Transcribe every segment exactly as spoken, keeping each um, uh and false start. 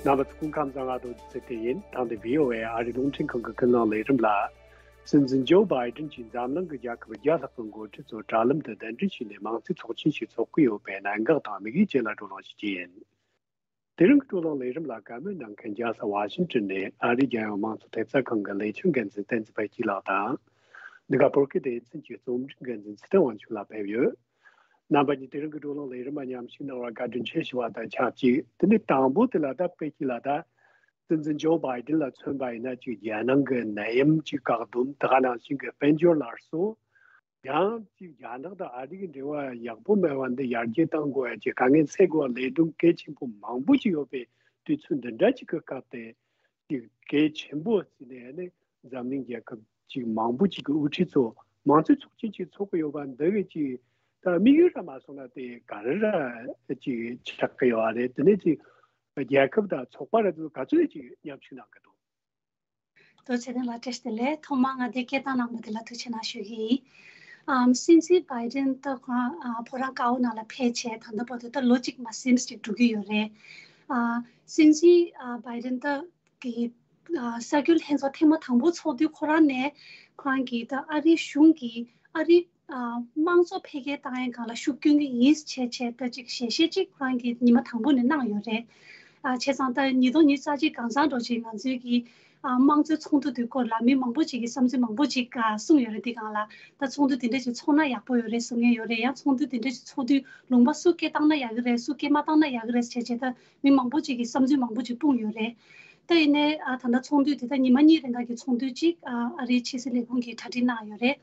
རྣམ་པ་ཚོ་སྐུ་ཁམས་བཟང་། ང་རྡོ་རྗེ་ཚེ་བརྟན་ཡིན། ད་ལྟ་བྷི་ཨོ་ཨེ་ཨ་རིའི་རླུང་འཕྲིན་ཁང་གི་ཀུན་གླེང་ལས་རིམ་ལ། སྲིད་འཛིན་ཇོ་བྷའི་ཏིན་གྱིས་འཛམ་གླིང་གི་རྒྱལ་ཁབ་བརྒྱ་ལྷག་གི་འགོ་ཁྲིད་ཚོ་དྲ་ལམ་དུ་གདན་འདྲེན་བྱས་ནས་མིང་ཚིག་ཚོགས་ཆེན་ཞིག་ཚོགས་ཀྱི་ཡོད་པའི་གནད་འགག་དང་དམིགས་ཡུལ་བཅས་ལ་བགྲོ་གླེང་ཞུ་རྒྱུ་ཡིན། དེ་རིང་གི་བགྲོ་གླེང་ལས་རིམ་ལ་བཀའ་མོལ་གནང་མཁན། རྒྱལ་ས་ཝ་ཤིང་ཏོན་ནས་ཨ་རིའི་རྒྱལ་ཡོངས་དམངས་གཙོ་ཐེབས་རྩ་ཁང་གི་ལས་བྱེད་འགན་འཛིན་བསྟན་འཛིན་དཔལ་སྐྱིད་ལགས་དང་། འདི་ག་བོད་སྐད་སྡེ་ཚན་གྱི་རྩོམ་སྒྲིག་འགན་འཛིན་ཚེ་བརྟན་དབང་ཕྱུག་ལགས་ཕེབས་ཡོད། རྣམ་པ་གཉིས་དེ་རིང་གི་བགྲོ་གླེང་ལས་རིམ་མཉམ་ཞུགས་གནང་བར་བཀའ་དྲིན་ཆེ་ཞུ་བ་དང་ཆབས་ཅིག་དེ་ནས་དང་པོ་དེ་ལ་ད་དཔལ་སྐྱིད་ལགས། ད་སྲིད་འཛིན་ཇོ་བྷའི་ཏིན་ལ་མཚོན་པ་ཡིན་ན། ཅིག་རྒྱལ་ནང་གི་ནད་ཡམས་ཀྱི་བཀག་སྡོམ། དེ་ག་ནང་བཞིན་གྱི་དཔལ་འབྱོར་སླར་གསོ། ཡང་ཅིག་རྒྱ་ནག་དང་ཨ་རི་གི་འབྲེལ་བ་ཡག་པོ་མེད་པ་འདི་ཡར་རྒྱས་གཏང་དགོས་ཡ་གྱི་དཀའ་ངལ་སེལ་དགོས་པ་ལས་དོན་གལ་ཆེན་པོ་མང་པོ་ཅིག་ཡོད་པའི་དུས་ཚོད་འདི་འདྲ་ཅིག་གི་སྐབས་དེ། ཅིག་གལ་ཆེན་པོ་བརྩིས་ནས་ནི་འཛམ་གླིང་རྒྱལ་ཁབ་ཅིག་མང་པོ་ཅིག་གི་དབུ་ཁྲིད་ཚོ་མང་གཙོའི་ཚོགས་ཆེན་ཅིག་ཚོགས་ཀྱི་ཡོད་པ་འདི་གི་ཅིག་ད་དམིགས་ཡུལ་ར་མ་སོང་ན་དེ་ག་རེ་ར་ཅིག་ཆགས་ཀྱི་ཡོད་རེད། དེ་ནས་ཅིག་རྒྱལ་ཁབ་དང་ཚོགས་པ་ར་དེ་ཚོ་ག་ཚོད་ཅིག་མཉམ་ཞུགས་གནང་གི་འདུག། རྡོ་རྗེ་ཚེ་བརྟན་ལགས་བཀྲ་ཤིས་བདེ་ལེགས། ཐོག་མར་ང་འདིར་སྐད་བཏང་གནང་བ་དེ་ལ་ཐུགས་རྗེ་གནང་ཞུ་གི་ཡིན། ཨམ། སྲིད་འཛིན་བྷའི་ཏིན་ད་ཁོང་ཨ་ཕོ་བྲང་དཀར་པོ་ནང་ལ་ཕེབས་བྱས་ད་ལྟ་བར་དུ་ད་ལོ་གཅིག་མ་ཟིན་ཅིག་འགྲོ་གི་ཡོད་རེད། ཨ། སྲིད་འཛིན་ཨ་བྷའི་ཏིན་ད་གི་ཨ་གསར་འགོད་ལྷན་ཚོགས་ཐེངས་མ་དང་པོ་ཚོགས་དུས་ཁོ་རང་ནས་ཁོ་རང་གིས་ད་ཨ་རིའི་གཞུང་གིས་ཨ་རི་ཨ་དམངས་གཙོ་འཕེལ་རྒྱས་བཏང་ཡའི་སྒང་ལ་ཤུགས་སྐྱོན་གྱི་ཡིན་བྱས་བྱས་ད་ཅིག་ཞལ་བཞེས་ཅིག་ཁོ་རང་གིས་ཉི་མ་དང་པོ་ནས་གནང་ཡོད་རེད། ཨ། བྱས་ཙང་ད་ཉིས་སྟོང་ཉི་ཤུ་རྩ་གཅིག་གང་ཚང་འགྲོ་ཅིག་ང་ཚོའི་གི་ཨ་དམངས་གཙོའི་ཚོགས་འདུ་དེ་སྐོར་ལ་མི་མང་པོ་ཅིག་གིས་བསམ་ཚུལ་མང་པོ་ཅིག་ཨ་གསུངས་ཡོད་རེད། འདི་སྒང་ལ་ད་ཚོགས་འདུ་དེ་འདྲ་ཅིག་ཚོགས་ན་ཡག་པོ་ཡོད་རེད་གསུང་མཁན་ཡོད་རེད། ཡང་ཚོགས་འདུ་དེ་འདྲ་ཅིག་ཚོགས་དུས་ལུང་པ་སུ་སྐད་བཏང་ན་ཡག་གི་རེད། སུ་སྐད་མ་བཏང་ན་ཡག་གི་རེད་བྱས་བྱས་ད་མི་མང་པོ་ཅིག་གིས་བསམ་ཚུལ་མང་པོ་ཅིག་སྤུངས་ཡོད་རེད། ད་ཡིན་ནའི་ཨ་ད་ལྟ་ཚོགས་འདུ་དེ་ད་ཉི་མ་གཉིས་རིང་ག་གི་ཚོགས་འདུ་ཅིག་ཨ་ཨ་རིའི་ཕྱི་སྲིད་ལས་ཁུངས་ཀྱིས་གྲ་སྒྲིག་གནང་ཡོད་རེད།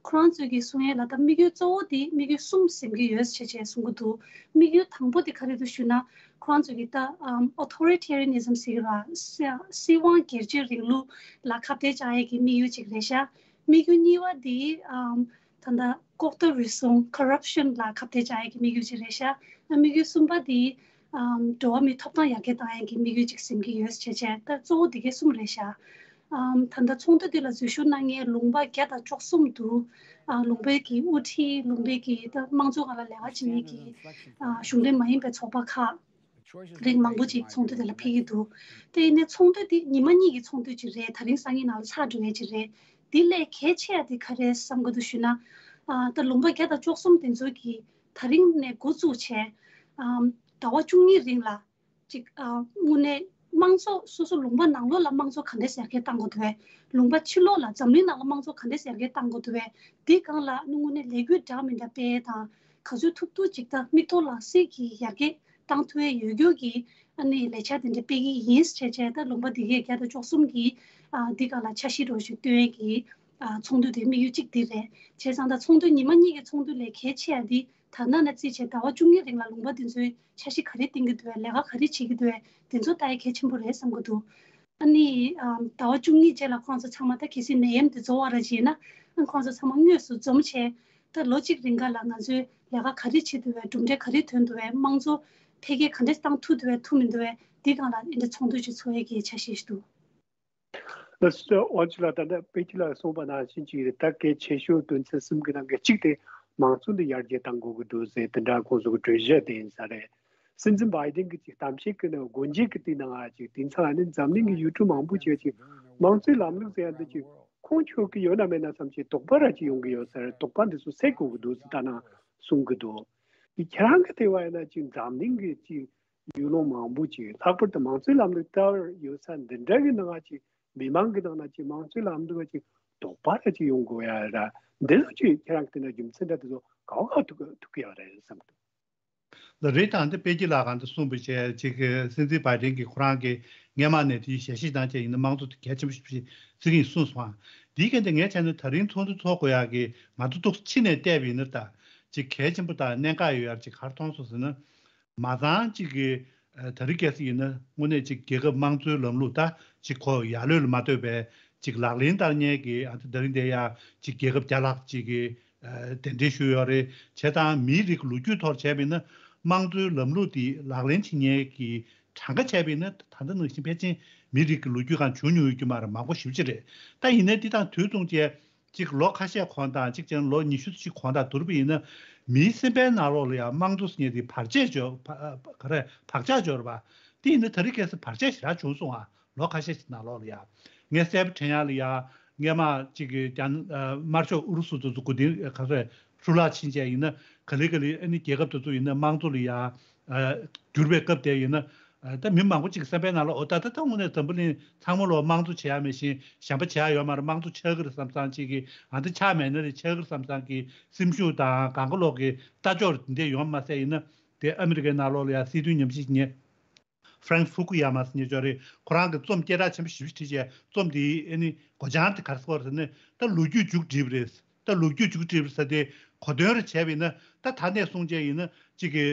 ཁོ་རང་ཚོས་ཀྱི་གསུང་ཡས་ལ་ད་དམིགས་ཡུལ་གཙོ་བོ་དེ་དམིགས་ཡུལ་གསུམ་ཟིན་གྱི་ཡོད་ཅེས་བྱས་གསུང་གི་འདུག། དམིགས་ཡུལ་དང་པོ་དེ་ག་རེ་འདུག་ཞུ་ན། ཁོ་རང་ཚོས་ཀྱི་ད་ཨམ་authoritarianism ཟེར་གྱི་ར། སྲིད་སྲིད་དབང་སྒེར་གཅོད་རིང་ལུགས་ལ་ཁ་གཏད་བཅག་ཡས་ཀྱི་དམིགས་ཡུལ་ཅིག་རེད་ཤག། དམིགས་ཡུལ་གཉིས་པ་དེ་ཨམ་ད་ལྟ་ལྐོག་ཟ་རུལ་སུངས་corruption ལ་ཁ་གཏད་བཅག་ཡས་ཀྱི་དམིགས་ཡུལ་ཅིག་རེད་ཤག། དམིགས་ཡུལ་གསུམ་པ་དེ་ཨམ་འགྲོ་བ་མིའི་ཐོབ་ཐང་ཡར་རྒྱས་བཏང་ཡས་ཀྱི་དམིགས་ཡུལ་ཅིག་ཟིན་གྱི་ཡོད་ཅེས་བྱས། ད་གཙོ་བོ་དེ་གའི་གསུམ་རེད་ཤག། ཨམ། ད་ལྟ་ཚོགས་འདུ་འདི་ལ་འཛུལ་ཞུགས་གནང་མཁན་ལུང་པ་བརྒྱ་དང་བཅུ་གསུམ་འདུག། ཨ། ལུང་པའི་གི་དབུ་ཁྲིད། ལུང་པའི་གི་ད་དམངས་གཙོ་སྒང་ལ་ལས་ཀ་བྱེད་མཁན་གྱི་ཨ་གཞུང་འབྲེལ་མ་ཡིན་པའི་ཚོགས་པ་ཁག་རིགས་མང་པོ་ཅིག་ཚོགས་འདུ་འདི་ལ་ཕེབས་ཀྱི་འདུག། དེ་ཡིན་ནའི་ཚོགས་འདུ་འདི་ཉི་མ་གཉིས་ཀྱི་ཚོགས་འདུ་ཅིག་རེད། དེ་རིང་སང་ཉིན་ནང་ལ་ཚར་འགྲོ་ཡས་ཅིག་རེད། འདི་ལས་གལ་ཆེ་ཡ་དེ་ག་རེ་བསམ་གྱི་འདུག་ཞུ་ན། ཨ། ད་ལུང་པ་བརྒྱ་དང་བཅུ་གསུམ་དེ་ཚོ་གིས་དེ་རིང་ནས་འགོ་བཙུགས་བྱས། ཨ། ཟླ་བ་བཅུ་གཉིས་རིང་ལ། ཅིག་ཨ། དངོས་གནས་དམངས་གཙོ། སོ་སོ་ལུང་པ་ནང་ལོགས་ལ་དམངས་གཙོ་ག་འདྲས་ཡར་རྒྱས་གཏང་དགོས་འདུག་བས། ལུང་པ་ཕྱི་ལོགས་ལ་འཛམ་གླིང་ནང་ལ་དམངས་གཙོ་ག་འདྲས་ཡར་རྒྱས་གཏང་དགོས་འདུག་བས། དེ་སྒང་ལ་དངོས་གནས་ལས་འགུལ་འདྲ་མི་འདྲ་སྤེལ་དང་། ག་ཚོད་ཐུབ་ཐུབ་ཅིག་ད་མིག་ཐོག་ལ་གཟིགས་ཀྱིས་ཡར་རྒྱས་གཏང་ཐུབ་ཡས་ཡོད་རྒྱུ་གི་ཨ་ནི་ལས་འཆར་དེ་འདྲ་སྤེལ་གྱི་ཡིན་ཟེར་བྱས་བྱས། ད་ལུང་པ་འདི་གས་བརྒྱ་དང་བཅུ་གསུམ་གྱིས་ཨ་འདི་སྒང་ལ་འཆར་གཞི་འདྲ་ཞིག་བཏོན་ཡས་ཀྱི་ཨ་ཚོགས་འདུ་དེ་དམིགས་ཡུལ་གཅིག་འདི་རེད། བྱས་ཙང་ད་ཚོགས་འདུ་ཉི་མ་གཉིས་ཀྱི་ཚོགས་འདུ་ལས་གལ་ཆེ་ཡ་འདི། ད་ལྟ་ནས་བརྩིས་བྱས་ཟླ་བ་བཅུ་གཉིས་རིང་ལ་ལུང་པ་འདི་ཚོའི་འཆར་གཞི་ག་རེ་བཏིང་གི་འདུག་བས། ལས་ཀ་ག་རེ་བྱེད་ཀྱི་འདུག་བས། འདི་ཚོ་ལྟ་ཡ་གལ་ཆེན་པོ་རེད་བསམ་གྱི་འདུག། ཨ་ནི་ཨམ་ཟླ་བ་བཅུ་གཉིས་རྗེས་ལ་ཁོང་ཚོ་ཚང་མ་ད་གལ་སྲིད་ནད་ཡམས་འདི་རྫོགས་པ་ར་བྱས་ན། ཨ། ཁོང་ཚོ་ཚང་མ་དངོས་སུ་འཛོམས་བྱས། ད་ལོ་གཅིག་རིང་ག་ལ་ང་ཚོས་ལས་ཀ་ག་རེ་བྱེད་འདུག་བས། གྲུབ་འབྲས་ག་རེ་ཐོན་འདུག་བས། དམངས་གཙོ་འཕེལ་རྒྱས་ག་འདྲས་བཏང་ཐུབ་འདུག་བས། ཐུབ་མི་འདུག་བས། འདི་སྒང་ལ་འདི་འདྲ་ཚོགས་འདུ་ཅིག་ཚོགས་ཡས་ཀྱི་འཆར་གཞི་ཞིག་འདུག། ལགས་སོ། དབང་ཕྱུག་ལགས། ད་ལྟ་དཔལ་སྐྱིད་ལགས་གསུངས་པ་ནང་བཞིན་ཅིག་རེད། ད་གལ་ཆེ་ཤོས་དོན་ཚན་གསུམ་གྱི་ནང་གི་གཅིག་དེ་དམངས་གཙོ་འདི་ཡར་རྒྱས་གཏང་དགོས་ཀྱི་འདུག་ཟེར། དེ་འདྲ་ཁོང་ཚོ་གི་གྲོས་གཞི་དེ་ཡིན་ས་རེད། སྲིད་འཛིན་བྷའི་ཏིན་གྱི་ཅིག་གཏམ་བཤད་ཀྱི་ནང་། སྒོ་འབྱེད་ཀྱི་དེའི་ནང་ང་ཅིག་དེང་སང་ཨ་ནི་འཛམ་གླིང་གི་ཡུལ་གྲུ་མང་པོ་ཅིག་ཅིག་དམངས་གཙོའི་ལམ་ལུགས་ཟེར་ཡ་འདི་ཅིག་ཁུངས་འཁྱོལ་གྱི་ཡོད་ན་མེད་ན་བསམ་ཅིག་དོགས་པ་ར་ཅིག་ཡོང་གི་ཡོད་ས་རེད། དོགས་པ་འདི་ཚོ་སེལ་དགོས་ཀྱི་འདུག་ཟེར་ལྟ་ན་གསུང་གི་འདུག། དེ་ཁྱེད་རང་གི་ལྟ་བ་ཡིན་ན་ཅིག་འཛམ་གླིང་གི་ཅིག་ཡུལ་ལུང་མང་པོ་ཅིག་ལྷག་པར་དུ་དམངས་གཙོའི་ལམ་ལུགས་ལྟར་ཡོད་ས་འདི་འདྲ་གི་ནང་ང་ཅིག་མི་མང་གི་ནང་ན་ཅིག་དམངས་གཙོའི་ལམ་ལུགས་ལ་ཅིག་དོགས་པ་ར་ཅིག་ཡོང་དགོས་ཡ་ར། འདི་ཚོ་ཅིག་ཁྱེད་རང་གི་དེ་འདྲ་རྒྱུ་མཚན་འདྲ་དེ་ཚོ་ག་བ་ག་ཐུག་ཐུག་གི་ཡོད་རེད་བསམ་གི་འདུག། ལགས་རེད། ད་འདི་དཔལ་སྐྱིད་ལགས་གང་འདི་གསུངས་པ་བྱས། ཅིག་སྲིད་འཛིན་བྷའི་ཏིན་གྱིས་ཁོ་རང་གི་སྔས་མ་ནས་དེའི་ཞལ་བཞེས་གནང་བྱས་ཡིན་ན་དམངས་གཙོ་དེ་གལ་ཆེན་པོ་ཞིག་བརྩི་གི་ཡིན་གསུངས་སོང་། འདིའི་གན་དེ་ངས་བྱས་ན་ད་རིང་ཚོགས་འདུ་ཚོགས་དགོས་ཡག་གི་ང་ཚོ་ཏོག་ཙམ་ཕྱི་ནས་བལྟས་པ་ཡིན་ན། ད་ཅིག་གལ་ཆེན་པོ་དང་གནད་འགག་ཡོད་ཡག་ཅིག་ག་རེ་མཐོང་སོང་ཟེར་ན། མ་ཚང་གཅིག་གིས་ཨ་ད་རེས་གལ་སྲིད་ཡིན་ན་དངོས་གནས་གཅིག་རྒྱལ་ཁབ་དམངས་གཙོའི་ལམ་ལུགས་ད་གཅིག་ཁོ་ཡར་ལོས་ལ་མ་ལྟོས་པའི་གཅིག་ལག་ལེན་བསྟར་མཁན་གྱི་ཨ་ད་ད་རིང་འདིར་ཡ་གཅིག་རྒྱལ་ཁབ་བརྒྱ་ལྷག་ཅིག་གིས་ཨ་གདན་འདྲེན་ཞུས་ཡོད་རེད། བྱས་ཙང་མིའི་རིགས་ཀྱི་ལོ་རྒྱུས་ཐོག་བྱས་པ་ཡིན་ན་དམངས་གཙོའི་ལམ་ལུགས་འདི་ལག་ལེན་བྱེད་མཁན་གྱི་གྲངས་ཀ་བྱས་པ་ཡིན་ན་ད་ལྟ་ནང་བཞིན་ཕལ་ཆེར་མིའི་རིགས་ཀྱི་ལོ་རྒྱུས་སྒང་བྱུང་མྱོང་ཡོད་རྒྱུ་མ་རེད། མང་པོ་ཞེ་པོ་ཅིག་རེད། ད་ཡིན་ནའི་འདི་དང་དུས་མཚུངས་བྱས། གཅིག་ལོ་ཁ་ཤས་གོང་དང་གཅིག་ཀྱང་ལོ་ཉི་ཤུ་ཙམ་ཞིག་གོང་དང་བསྡུར་བ་ཡིན་ན། མིའི་སེམས་པའི་ནང་ལོགས་ལ་ཡང་དམངས་གཙོ་ཟེར་མཁན་དེ་བར་ཆད་འཇོག་བ་ག་རེ་བག་ཆགས་འཇོག་རེད་པ། དེ་ཡིན་ན་ད་རེས་ཁ་སང་བར་ཆད་ཞེ་དྲག་བྱུང་སོང་ཨ། ལོ་ཁ་ཤས་ཤིག་ནང་ལོགས་ལ་ཡ། ངས་གསལ་པོ་དྲན་ཡག་ལ་ཡ། སྔས་མ་གཅིག་གི་རྒྱ་ནག་ཨ་དམར་ཤོག་ཨུ་རུ་སུ་དེ་ཚོ་གོ་དེ་ག་ཚོད་ཧྲུ་ལག་ཕྱིན་བྱས་ཡིན་ན། ག་ལེ་ག་ལེ་ཨ་ནི་རྒྱལ་ཁབ་དེ་ཚོ་ཡིན་ན་དམངས་གཙོ་ལ་ཡ་ཨ་བསྒྱུར་བའི་སྐབས་དེ་ཡིན་ན། ཨ་ད་མི་མང་པོ་ཅིག་བསམ་པའི་ནང་ལ་འོ་ད་ད་ད་དངོས་གནས་འཛམ་བུ་གླིང་ཚང་མ་ལོ་དམངས་གཙོ་བྱེད་ཡག་མེད་བཞིན་གཞན་པ་བྱེད་ཡག་ཡོད་མ་རེད། དམངས་གཙོ་ཆགས་ཀྱི་རེད་བསམ་བསམ་ཅིག་གི་ཨ་ད་ཆགས་མེད་ན་རེད། ཆགས་ཀྱི་རེད་བསམ་བསམ་གི་སེམས་ཤུགས་དང་གང་ག་ལོག་གི་ལྟ་ཕྱོགས་རེད། དེ་འདྲ་ཡོང་མ་ཟད་ཡིན་ན། དེ་ཨ་མི་རི་ཀའི་ནང་ལོགས་ལ་ཡ་སྲིད་དོན་ཉམས་ཞིབ་ཉན། ཧྥ་རན་སི་ཧྥུ་ཀུ་ཡ་མ་ཟེར་མཁན་ཅིག་ཡོད་རེད། ཁོ་རང་གིས་རྩོམ་སྐད་གྲགས་ཆེན་པོ་ཞེ་པོ་ཅིག་བྲིས་བྱས། རྩོམ་དེའི་ཨ་ནི་མགོ་བྱང་དེ་ག་རེ་ཟེར་བ་རེད་ཟེར་ན། ད་ལོ་རྒྱུས་མཇུག་བསྒྲིལ་བ་རེད། ད་ལོ་རྒྱུས་མཇུག་བསྒྲིལ་བ་རེད་ཟེར་དེ་གོ་དོན་རེ་བྱས་པ་ཡིན་ན། ད་ད་ནས་བཟུང་བྱས་ཡིན་ན་གཅིག་གི་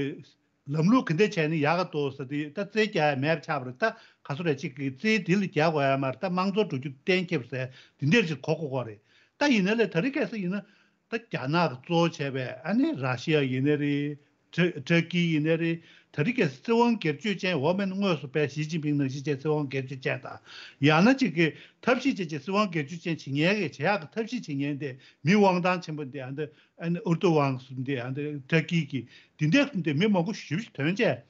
ལམ་ལུགས་ག་འདྲ་བྱས་ན་ཡག་ག་འདུག་ཟེར་དེ། ད་རྩིས་རྒྱག་ཡ་མེད་པ་ཆགས་པ་རེད། ད་ག་ཚོད་རེད། གཅིག་གི་རྩིས་དེ་ལ་རྒྱག་དགོས་ཡ་མ་རེད། ད་དམངས་གཙོ་འགྲོ་རྒྱུ་གཏན་འཁེལ་བ་ཟེར་དེ་འདྲ་ཅིག་གོ་གོ་གོ་རེད། ད་ཡིན་ན་ལས་ད་རེས་ཁ་སང་ཡིན་ན། ད་རྒྱ་ནག་གིས་གཙོ་བོ་བྱས་པའི་ཨ་ནི་ར་ཤི་ཡ་ཡིན་ནའི་རེད། ཏྲ་ཏྲ་ཀི་ཡིན་ནའི་རེད། ད་རེས་ཀྱི་སྲིད་དབང་སྒེར་གཅོད་ཅན། འོག་མིན་དངོས་སུ་དཔེ་ཞི་ཅིན་ཕིང་ནང་བཞིན་བྱས་སྲིད་དབང་སྒེར་གཅོད་ཅན་དང་། ཡང་ན་གཅིག་གི་ཐབས་ཤེས་བྱས་བྱས་སྲིད་དབང་སྒེར་གཅོད་ཅན་བྱེད་མཁན་གྱི་བྱེད་ཡག་གི་ཐབས་ཤེས་བྱེད་མཁན་དེ་མི་དབང་ཐང་ཆེན་པོ་འདི་ཨ་འདི་ཨ་ནི་ཨུར་ཏུ་དབང་གསུམ་འདི་ཨ་འདི་ཏྲ་ཀི་གི་འདི་འདྲ་གསུམ་འདི་མི་མང་པོ་ཞེ་པོ་ཞིག་ཐོན་བྱས།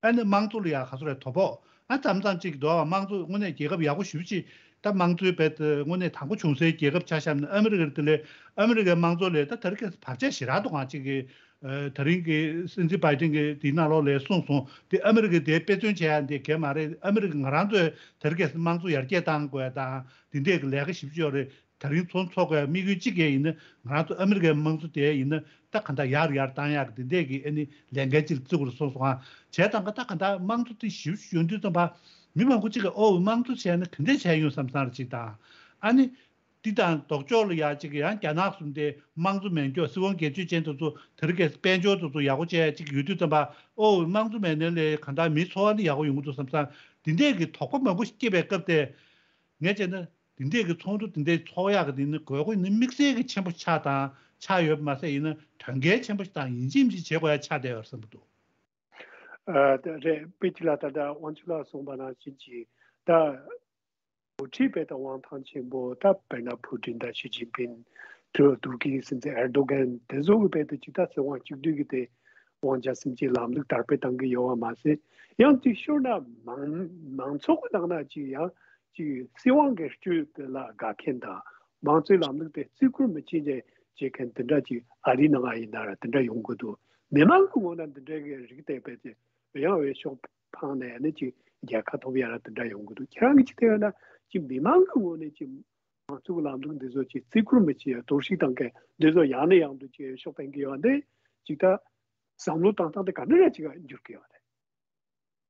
ཨ་ནི་དམངས་གཙོ་ལ་ཡང་ག་ཚོད་རེད། དོ་ཕོག་ཨ་ཙམ་ཙམ་ཅིག་འདུག་ཨ། དམངས་གཙོ་དངོས་གནས་རྒྱལ་ཁབ་ཡག་པོ་ཞེ་པོ་ཅིག་ད་དམངས་གཙོའི་བེད་དངོས་གནས་དང་པོ་བྱུང་སའི་རྒྱལ་ཁབ་ཆ་བཞག་ན་ཨ་མི་རི་ཀ་རེད། དེ་ལས་ཨ་མི་རི་ཀའི་དམངས་གཙོ་ལ་ད་ད་རེས་ཁ་སང་བར་ཆད་ཞེ་དྲག་འདུག་ག་ཅིག་གི་ཨ་ད་རིང་གི་སྲིད་འཛིན་བྷའི་ཏིན་གྱིས་དེའི་ནང་ལོགས་ལ་གསུངས་སོང་། དེ་ཨ་མི་རི་ཀས་དེ་དཔེ་མཚོན་བྱེད་ཡ་འདི་གལ་མ་རེད། ཨ་མི་རི་ཀ་ང་རང་ཚོས་ད་རེས་ཁ་སང་དམངས་གཙོ་ཡར་རྒྱས་གཏང་དགོས་ཡ་དང་དེ་འདྲས་ཀྱི་ལས་ཀ་ཞེ་པོ་ཅིག་ཡོད་རེད། ད་རིང་ཚོགས་འཚོགས་དགོས་དམིགས་ཡུལ་གཅིག་ཡང་ཡིན་ན། ང་རང་ཚོ་ཨ་མི་རི་ཀའི་དམངས་གཙོ་དེ་ཡིན་ན་ད་ག་འདྲ་ཡར་ཡར་བཏང་ཡག་གི་དེ་འདྲས་ཀྱི་ཨ་ནི་ལས་འགན་ཅིག་བརྩི་དགོས་རེད་གསུངས་སོང་ཨ། བྱས་ཙང་ཀ་ད་ག་འདྲ་དམངས་གཙོ་དེ་ཞེ་པོ་ཡོང་དུས་ཙམ་པ། མི་མང་པོ་ཅིག་གིས་ཨོ་དམངས་གཙོ་བྱས་ན་ག་འདྲས་བྱས་ཡོང་བསམ་བསམ་རེ་ཅིག་དང་། ཨ་ནི་འདི་དང་ལྡོག་ཕྱོགས་ལ་ཡ་ཅིག་ཡང་རྒྱ་ནག་གསུམ་དེ་དམངས་གཙོ་མེད་མཁན། སྲིད་དབང་སྒེར་གཅོད་ཅན་དེ་ཚོ་དེ་རིང་གི་དཔལ་འབྱོར་དེ་ཚོ་ཡག་པོ་བྱས་ཅིག་ཡོད་དུས་ཙམ་པ། ཨོ་དམངས་གཙོ་མེད་ནའི་ལས་ག་འདྲ་མིའི་འཚོ་བ་འདི་ཡག་པོ་ཡོང་གི་འདུག་བསམ་བསམ་འདི་འདྲས་ཀྱི་དོགས་པ་མང་པོ་ཞིག་སྐྱེས་པའི་སྐབས་དེ། ངས་བྱས་ན། འདི་འདྲས་ཀྱི་ཚོགས་འདུ་འདི་འདྲས་ཚོགས་ཡག་གི་འདི་ནི་དགོས་མཁོ་ནི་དམིགས་བསལ་གྱི་ཆེན་པོ་ཆགས་དང་ཆགས་ཡོད་པ་མ་ཟད་ཡིན་ན་དོན་འགན་ཆེན་པོ་ཞིག་དང་ཡིན་གཅིག་མིན་གཅིག་བྱེད་དགོས་ཡ་ཆགས་བསྡད་ཡོད་བསམ་གྱི་འདུག་ཨ་ད་རེད། དཔེ་ཅིག་ལ་ད་ལྟ་དབང་ཕྱུག་ལགས་གསུངས་པ་ནང་བཞིན་གྱི་ད་འགོ་ཁྲིད་དཔེ་ད་དབང་ཐང་ཆེན་པོ་ད་དཔེར་ན་ཕུ་ཏིན་དང་ཞི་ཅིན་ཕིན། ཏུར་ཏུར་ཀིའི་སྲིད་འཛིན་ཨེར་རྡོ་གྷན་དེ་ཚོ་གི་དཔེ་ད་ཅིག་ད་སྲིད་དབང་གཅིག་སྡུད་ཀྱི་དེ་དབང་ཆ་སེམས་ཅན་ལམ་ལུགས་དར་སྤེལ་གཏང་གི་ཡོད་པ་མ་ཟད། ཡང་དེ་ཤོར་ན་མང་མང་ཚོགས་ཀྱི་ནང་ན་ཅིག་ཡང་ཅིག་སྲིད་དབང་སྒེར་གཅོད་དེ་ལ་དགའ་མཁན་དང་། མང་གཙོའི་ལམ་ལུགས་དེ་བརྩི་བཀུར་མི་བྱེད་མཁན་བྱེད་མཁན་དེ་འདྲ་ཅིག་ཨ་རིའི་ནང་ང་ཡིན་ན་ར་དེ་འདྲ་ཡོང་གི་འདུག་མི་མང་གི་ངོས་ན་འདི་འདྲའི་གི་རིགས་དེ་དཔེ་ཅིག་ཡང་འོས་ཤོག་འཕངས་ནས་ནི་ཅིག་རྒྱལ་ཁ་ཐོབ་ཡ་ར་དེ་འདྲ་ཡོང་གི་འདུག་ཁྱེད་རང་གི་ཅིག་བལྟས་ཡོད་ན་ཅིག་མི་མང་གི་ངོས་ནས་ཅིག་མང་གཙོའི་ལམ་ལུགས་འདི་ཚོ་ཅིག་བརྩི་བཀུར་མི་བྱེད་ཡ། གཏོར་བཤིག་བཏང་མཁན་འདི་ཚོ་ཡང་ནས་ཡང་དུ་ཅིག་འོས་ཤོག་འཕེན་གི་ཡོད་འདི་ཅིག་ད་བསམ་བློ་བཏང་སྟངས་དེ་ག་འདྲ་ར་ཅིག་འགྱུར་གི་ཡོད་རེད།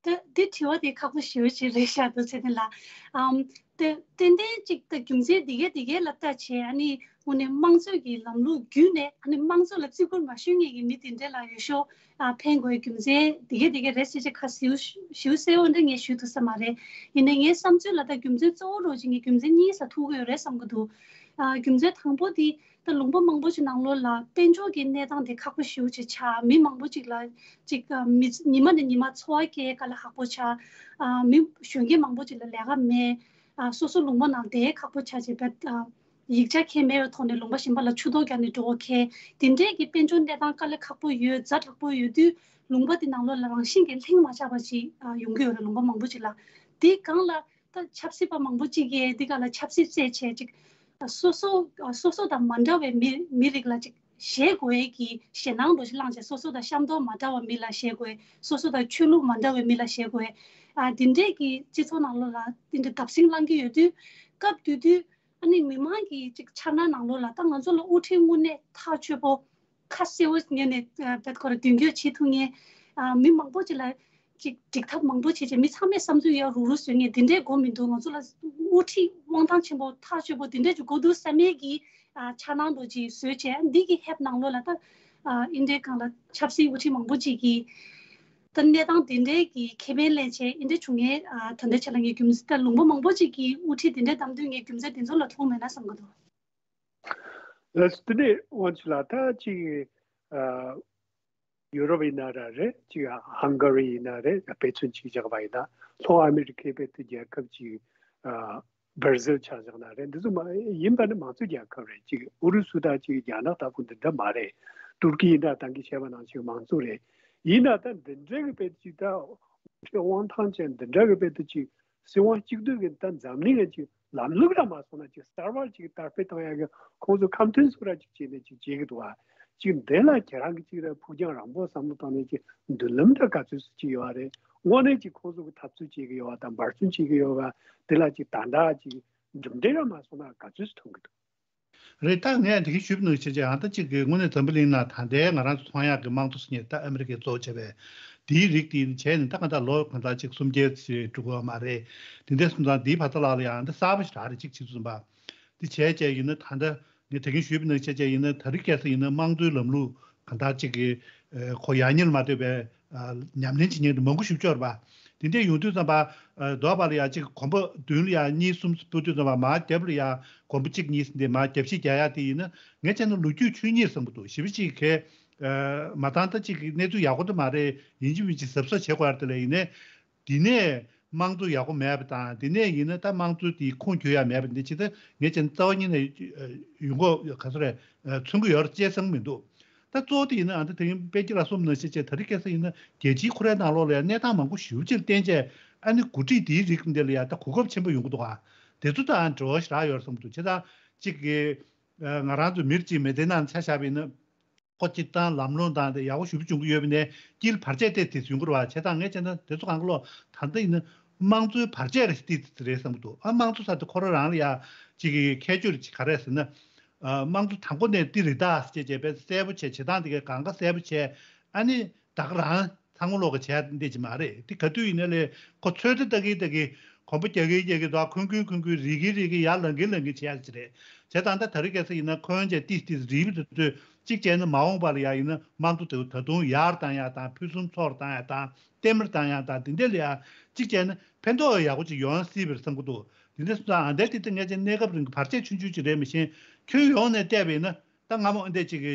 ད་འདི་དྲི་བ་དེ་ཁག་པོ་ཞེ་པོ་ཅིག་རེད་ཤག་འདུག་ཚེ་བརྟན་ལགས། ཨམ། ཏན་ཏན་ཅིག་ད་རྒྱུ་མཚན་འདི་གས་འདི་གས་ལ་ལྟ་བྱས། ཨ་ནི་དངོས་གནས་དམངས་གཙོའི་གི་ལམ་ལུགས་བརྒྱུད་ནས་ཨ་ནི་དམངས་གཙོ་ལ་བརྩི་བཀུར་མ་ཞུ་མཁན་གྱི་མི་དེ་འདྲ་ལ་འོས་ཤོག་ཨ་འཕེན་དགོས་རྒྱུ་མཚན་འདི་གས་འདི་གས་རེད་ཟེར་ཅིག་ཁ་ཞེ་པོ་ཞེ་པོ་གསལ་པོ་འདྲ་ངས་ཞུ་ཐུབ་ས་མ་རེད། ཡིན་ནའི་ངའི་བསམ་ཚུལ་ལ་ད་རྒྱུ་མཚན་གཙོ་བོ་རོ་ཅིག་ངས་རྒྱུ་མཚན་གཉིས་ཙམ་ཐུག་གི་ཡོད་རེད་བསམ་གི་འདུག་ཨ་རྒྱུ་མཚན་དང་པོ་དེ། ད་ལུང་པ་མང་པོ་ཞིག་ནང་ལོགས་ལ་དཔལ་འབྱོར་གྱི་གནས་སྟངས་དེ་ཁག་པོ་ཞེ་པོ་ཅིག་ཆགས། མི་མང་པོ་ཅིག་ལ་ཅིག་ཨ་མི་ཉི་མ་ནས་ཉི་མ་འཚོ་བ་སྐྱེལ་དཀའ་ལས་ཁག་པོ་ཆགས། ཨ་མི་གཞོན་སྐྱེས་མང་པོ་ཅིག་ལ་ལས་ཀ་མེད། ཨ་སོ་སོ་ལུང་པ་ནང་བསྡད་ཁག་པོ་ཆགས་བྱས་པ། ཨ་ཡིག་ཆ་ཁྱད་མེད་པའི་ཐོག་ནས་ལུང་པ་གཞན་པ་ལ་ཆུ་གཏོར་རྒྱག་ནས་འགྲོ་མཁན་དེ་འདྲས་ཀྱི་དཔལ་འབྱོར་གནས་སྟངས་དཀའ་ལས་ཁག་པོ་ཡོད། ཛ་དྲག་པོ་ཡོད་དུས་ལུང་པ་དེ་ནང་ལོགས་ལ་རང་བཞིན་གྱིས་ལྷིང་མ་ཆགས་པ་ཅིག་ཨ་ཡོང་གི་ཡོད་རེད། ལུང་པ་མང་པོ་ཅིག་ལ། དེའི་སྒང་ལ། ད་ཆབ་སྲིད་པ་མང་པོ་ཅིག་གིས་འདི་ག་ལ་ཆབ་སྲིད་རྩད་བྱས་ཅིག་སོ་སོ་སོ་སོ་དང་མ་འདྲ་བའི་མི་མི་རིགས་ལ་ཅིག་ཞེད་དགོས་ཀྱི་ཞེད་སྣང་འདྲ་ཞིག་བསླངས་བྱས། སོ་སོ་དང་ཤ་མདོག་མ་འདྲ་བ་མི་ལ་ཞེད་དགོས། སོ་སོ་དང་ཆོས་ལུགས་མ་འདྲ་བའི་མི་ལ་ཞེད་དགོས། ཨ་འདི་འདྲས་ཀྱི་སྤྱི་ཚོགས་ནང་ལོགས་ལ་འདི་འདྲ་བརྡབ་གསིག་བསླང་གི་ཡོད་དུས། སྐབས་དེ་དུས་ཨ་ནི་མི་མང་གི་ཅིག་འཆར་སྣང་ནང་ལོགས་ལ་ད་ང་ཚོ་ལ་དབུ་ཁྲིད་དངོས་གནས་ཐག་ཆོད་པོ། ཁ་གསལ་པོ་ངོས་ནས་ཨ་བེད་ཁོ་ར་མདུན་སྐྱོད་བྱེད་ཐུབ་མཁན། ཨ་མི་མང་པོ་ཅིག་ལ་ཅིག་འགྲིག་ཐབས་མང་པོ་བྱེད་བྱས། མི་ཚང་མས་བསམ་ཚུལ་ཡར་རུག་རུག་བཟོ་མཁན་དེ་འདྲའི་མགོ་མི་འདུག་ང་ཚོ་ལ་དབུ་ཁྲིད་དབང་ཐང་ཆེན་པོ་ཐག་ཆོད་པོ་དེ་འདྲ་ཅིག་དགོས་འདུག་བསམ་མཁན་གྱི་ཨ་འཆར་སྣང་འདྲ་ཅིག་བཟོས་བྱས། འདི་གི་ཧེབ་ནང་ལོགས་ལ་ད་ཨ་ཨིན་ཌི་ཡའི་སྒང་ལ་ཆབ་སྲིད་དབུ་ཁྲིད་མང་པོ་ཅིག་གིས་ད་གནས་སྟངས་དེ་འདྲའི་གི་ཁེ་ཕན་ལེན་བྱས། ཨིན་ཌི་ཡ་བྱུང་མཁན་ཨ་ད་ལྟའི་ཆ་ལ་ངས་རྒྱུ་མཚན་ད་ལུང་པ་མང་པོ་ཅིག་གིས་དབུ་ཁྲིད་དེ་འདྲའི་བདམས་དུས་ངས་རྒྱུ་མཚན་དེ་ཚོ་ལ་ཐུག་མེད་ན་བསམ་གི་འདུག་ལགས་སོ། དེ་ནས་དབང་ཕྱུག་ལགས། ད་ཅིག་ཨ་ཡུ་རོབ་ཡིན་ན་ར་རེད། ཅིག་ཧང་ག་རི་ཡིན་ན་རེད། དཔེ་མཚོན་ཅིག་བཞག་པ་ཡིན་ན་ལྷོ་ཨ་མི་རི་ཀའི་དཔེ་དེ་རྒྱལ་ཁབ་ཅིག་ཨ་བར་ཟིལ་ཆ་བཞག་ན་རེད། འདི་ཚོ་མ་ཡིན་པ་ནི་མང་གཙོའི་རྒྱལ་ཁབ་རེད། ཅིག་ཨུ་རུ་སུ་དང་ཅིག་རྒྱ་ནག་ལྟ་བུ་འདི་འདྲ་མ་རེད། ཏུར་ཀི་ཡིན་ན་ད་གིན་བཤད་པ་ནང་བཞིན་མང་གཙོ་རེད། ཡིན་ན་ད་འདི་འདྲའི་གི་དཔེ་ཅིག་ད་ དབང་ཐང་ཅན་འདི་འདྲ་གི་དཔེ་དེ་ཅིག་སྲིད་དབང་གཅིག་སྡུད་ཀྱི་ད་འཛམ་གླིང་ལ་ཅིག་ལམ་ལུགས་ར་མ་སོང་ན་ཅིག་གསར་བར་ཅིག་དར་སྤེལ་གཏོང་ཡག་གི་ཁོང་ཚོ་ཁ་མཐུན་སུ་ར་ཅིག་བྱས་ནས་ཅིག་བྱེད་ཀྱི་འདུག་བ། ཅིག་འདི་ལ་ཁྱེད་རང་གི་ཅིག་ར་ཕུགས་རྒྱང་རིང་པོ་བསམ་བློ་བཏང་ནས་ཅིག་མདུན་ལམ་འདྲ་ག་ཚོད་སུ་ཅིག་ཡོད་བ་རེད། དངོས་གནས་ཅིག་ཁོང་ཚོ་གི་འཐབ་རྩོད་བྱེད་ཀྱི་ཡོད་བ་དང་འབད་བརྩོན་བྱེད་ཀྱི་ཡོད་བ་དེ་ལ་ཅིག་ད་ལྟ་ཅིག་གྲུབ་འབྲས་ར་མ་སོང་ན་ག་ཚོད་སུ་ཐོན་གྱི་འདུག་རེད། ད་ངས་དེ་གིན་ཞུས་པ་ནང་བཞིན་བྱས་ཨ་ད་ཅིག་གི་དངོས་གནས་འཛམ་བུ་གླིང་ནང་ད་ལྟའི་ང་རང་ཚོ་མཐོང་ཡག་གི་དམངས་གཙོ་ཟེར་མཁན་ད་ཨ་མི་རི་ཀས་གཙོ་བོ་བྱས་པའི་དེའི་རིགས་དེ་བྱས་ནས་ད་ག་ད་ལོ་གང་ད་ཅིག་སུམ་བརྒྱ་ཞིག་འགྲོ་གི་ཡོད་མ་རེད། དེ་འདྲ་སོང་ཙང་དེའི་བར་ཐག་ལ་ལ་ཡང་ད་གསར་པ་ཞིག་རག་རེད། ཅིག་བྱེད་ཚུལ་བ་དེ་བྱས་བྱས་ཡིན་ན་ད་ལྟ་ངས་དེ་གིན་ཞུས་པ་ནང་བཞིན་བྱས་ཡིན་ན་ད་རིང་ཁ་སང་ཡིན་ན་དམངས་གཙོའི་ལམ་ལུགས་གང་ད་ཅིག་གི་ཁོ་ཡག་ཉེས་ལ་མ་ལྟོས་པའི་ཉམས་ལེན་བྱེད་མཁན་དེ་མང་པོ་ཞིག་ཡོད་རེད་པ། དེ་འདྲ་ཡོང་དུས་ཙམ་པ་རྡོ་བ་ལ་ཡ་གཅིག་གོམ་པ་མདུན་ལ་ཡ་གཉིས་གསུམ་སྤོ་དུས་ཙམ་པ་མར་རྒྱབ་ལ་ཡ་གོམ་པ་གཅིག་གཉིས་ཟིན་ཏེ་མར་རྒྱབ་བཤིག་རྒྱག་ཡ་དེ་ཡིན་ན་ངས་བྱས་ན་ལོ་རྒྱུས་ཆོས་ཉིད་བསམ་གྱི་འདུག་ཞེ་པོ་ཅིག་གི་མ་བཏང་ད་ཅིག་གི་གནས་ཚུལ་ཡག་པོ་དེ་མ་རེད། ཡིན་གཅིག་མིན་གཅིག་གཟབ་གཟབ་བྱེད་དགོས་ཡ་དེ་ལ་ཡིན་ནའི་འདི་ནས་དམངས་གཙོ་ཡག་པོ་མེད་པ་དང་འདི་ནས་ཡིན་ན་ད་དམངས་གཙོ་དེའི་ཁུངས་འཁྱོལ་ཡ་མེད་པ་འདི་ཅི་ད་ངས་བྱས་ན་རྩ་བ་ཉིད་ནས་ཡོང་གོ་ག་ཚོད་རེད་མཚོན་གྱི་ཡོད་རེད་ཅེས་བསམ་གྱི་མི་འདུག་ད་གཙོ་བོ་དེ་ཡིན་ན་ཨ་ད་དེ་རིང་དཔལ་སྐྱིད་ལགས་གསུངས་ནང་བཞིན་བྱས་ད་རེས་ཁ་སང་ཡིན་ན་རྒྱལ་སྤྱིའི་ཁོ་རའི་ནང་ལོགས་ལ་ཡང་གནས་སྟངས་མང་པོ་ཞེ་པོ་ཅིག་བརྟེན་བྱས་ཨ་ནི་འགོ་ཁྲིད་དེའི་རིགས་འདི་ལ་ཡང་ད་གོ་སྐབས་ཆེན་པོ་ཡོང་གི་འདུག་ཨ། དེ་ཚོ་དང་འབྲེལ་བ་ཞེ་དྲག་ཡོད་རེད་བསམ་གྱི་འདུག་བྱས་ཙང་གཅིག་གི་ང་རང་ཚོ་མི་རིགས་གཅིག་མི་སྡེ་ནང་ཆ་བཞག་པ་ཡིན་ན་ཁོ་སྤྱིར་བཏང་ལམ་ལྷོང་དང་དེ་ཡག་པོ་ཞེ་པོ་བྱུང་གི་ཡོད་པ་ནས་དཀྱིལ་བར་ཆད་དེ་དེ་ཡོང་གི་རེད་བ། བྱས་ཙང་ངས་བྱས་ན་དེ་ཚོ་གང་ག་ལོག་ད་ལྟ་ཡིན་ན་དམངས་གཙོའི་བར་ཆད་རེད་དེ་རེད་བསམ་གྱི་འདུག་ཨ་དམངས་གཙོ་ཟེར་དེ་ཁོ་རང་རང་ལ་ཡང་གཅིག་གི་ཁྱད་ཆོས་རེ་གཅིག་ག་རེ་ཟེར་ན། དམངས་གཙོ་དང་པོ་ནས་འདི་རེད་ད་ཅེས་བྱས་པས་གསལ་པོ་བྱས་བྱེད་སྟངས་དེ་གའི་གང་ག་གསལ་པོ་བྱས་ཨ་ནི་ད་ག་རང་ཚང་མ་ལོག་གི་བྱས་འདི་ཅི་མ་རེད། དེ་ག་དུས་ཡིན་ན་ལས་ཁོ་ཚོད་ལྟ་ལྟ་གི་ལྟ་གི་གོམ་པ་རྒྱག་གི་རྒྱག་གི་འདུག་ཁུན་ཁུན་ཁུན་ཁུན་རིལ་གི་རིལ་གི་ཡར་ལངས་གི་ལངས་གི་བྱས་ཡ་ཅི་རེད། བྱས་ཙང་ད་ད་རེས་ཁ་སང་ཡིན་ན་ཁོན་བྱས་ཏིས་ཏིས་རིལ་བི་དུ་དུས་གཅིག་བྱས་ན་མ་འོངས་པ་ལ་ཡ་ཡིན་ན་དམངས་གཙོ་དེ་ད་དུང་ཡར་བཏང་ཡ་དང་ཕུན་སུམ་ཚོགས་བཏང་ཡ་དང་ལྟད་མོར་བཏང་ཡ་དང་དེ་འདྲ་ལ་ཡ་གཅིག་བྱས་ན་ཕན་ཐོགས་ཡག་པོ་ཅིག་ཡོང་སྲིད་པར་བསམ་གི་འདུག་དེ་འདྲ་སོང་ཙང་ཨ་འདྲ་དེ་ལྟ་ངས་ཀྱང་གནས་སྐབས་རིང་གི་བར་ཆད་ཆུང་ཆུང་ཅིག་རེད་མི་ཤེས། ཁྱོན་ཡོངས་ནས་བལྟས་པ་ཡིན་ན་ད་སྔ་མོ་ཨ་འདྲ་ཅིག་གི་